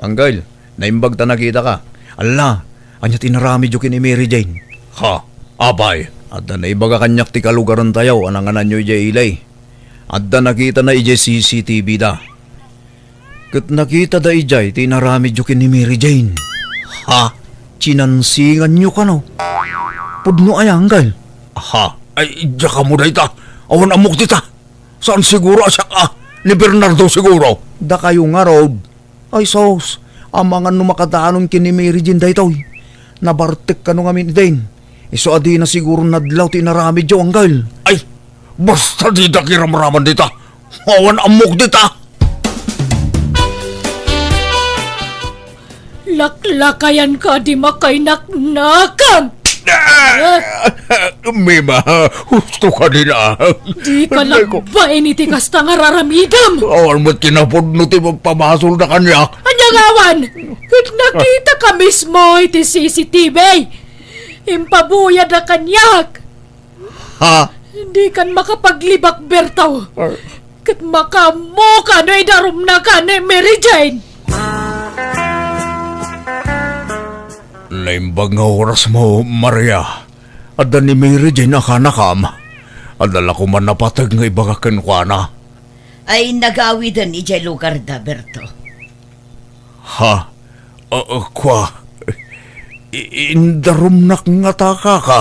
Anggel, naimbag ta nakitaka. Alla, ania ti inaramidyo ken ni Mary Jane? Ha, apay? Adda naibaga kaniak ti kalugarantayo a nangananyo idiay ili. Adda nakitana idiay C C T V da. Ket nakitada idiay ti inaramidyo ken ni Mary Jane. Ha? Chinansinganyo kano? Pudno aya, Anggel? Ha? Ay, diak ammo dayta. Awan ammok dita. Saan siguro a siak a? Ni Bernardo siguro. Dakayo ngarud. Ay sus, amangan no makadanon ken ni Mary Jane daytoy. Nabartek kano ngamin idin. Isu a dina siguro nadlaw ti inaramidyo, Anggel. Ay, basta dida kiramraman dita. Awan ammok dita. Laklakayan ka di makainaknakan! Ah! Mima, husto ka din, ah. Di ka Ay, ko- nagbain iti kasta nga raramidem. Awan met kinapudno ti magpabasolda kaniak. Ania ngawan? Ket nakita ka mismo iti C C T V. Impabuyada kaniak. Ha? Dikan makapaglibak, Berto. Ah. Ket makaammoka no idarumnaka ni Mary Jane. Naimbag nga oras mo, Maria. Adda ni Mary Jane a kanakam. Adda la koma napateg nga ibagak kenkuana. Ay, nagawiden idiay lugarda, Berto. Ha? A, a, kua? I-, indarumnak ngata, kaka?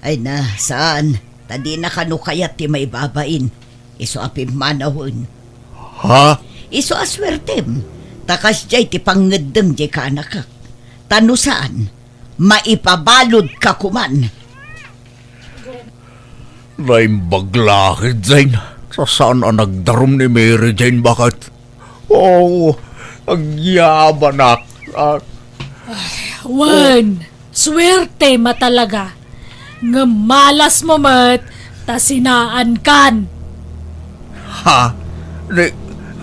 Ay na, saan. Ta dina kano kayat ti maibabain. Isu a pimmanawen. Ha? Isu a suertem. Ta kasdiay ti pangngeddem diay kaanakak. Ta no saan, maipabaludka koman. Naimbag la ketdin. Saan a nagdarum ni Mary Jane, baket? Oh, agyabanak. Ah. Ay, wen, suertem a talaga. Ngem malasmo met ta sinaankan. Ha? Ni,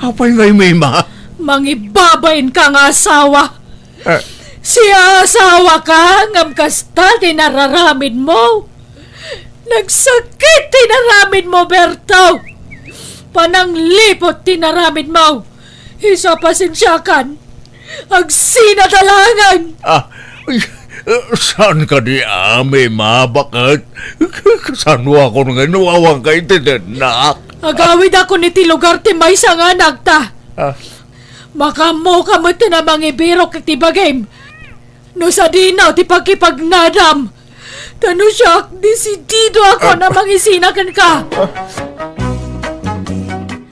apay ngay, Mima? Mangibabainka nga asawa. Eh. Siasawaka ngem kasta ti nararamidmo. Nagsakit ti naramidmo, Berto. Panangliput ti naramidmo. Isu a pasensiakan. Agsinada laengen. Ah, ay, saan kadi, Mima, baket? Kasano akon nga inuawan ka iti dennak? Agawidakon iti lugar ti maysa nga anakta. Ah. Makaammoka met a mangibirok iti bagim. No sadino ti pakipagnadam. Ta no siak, desididoakon a mangisina kenka.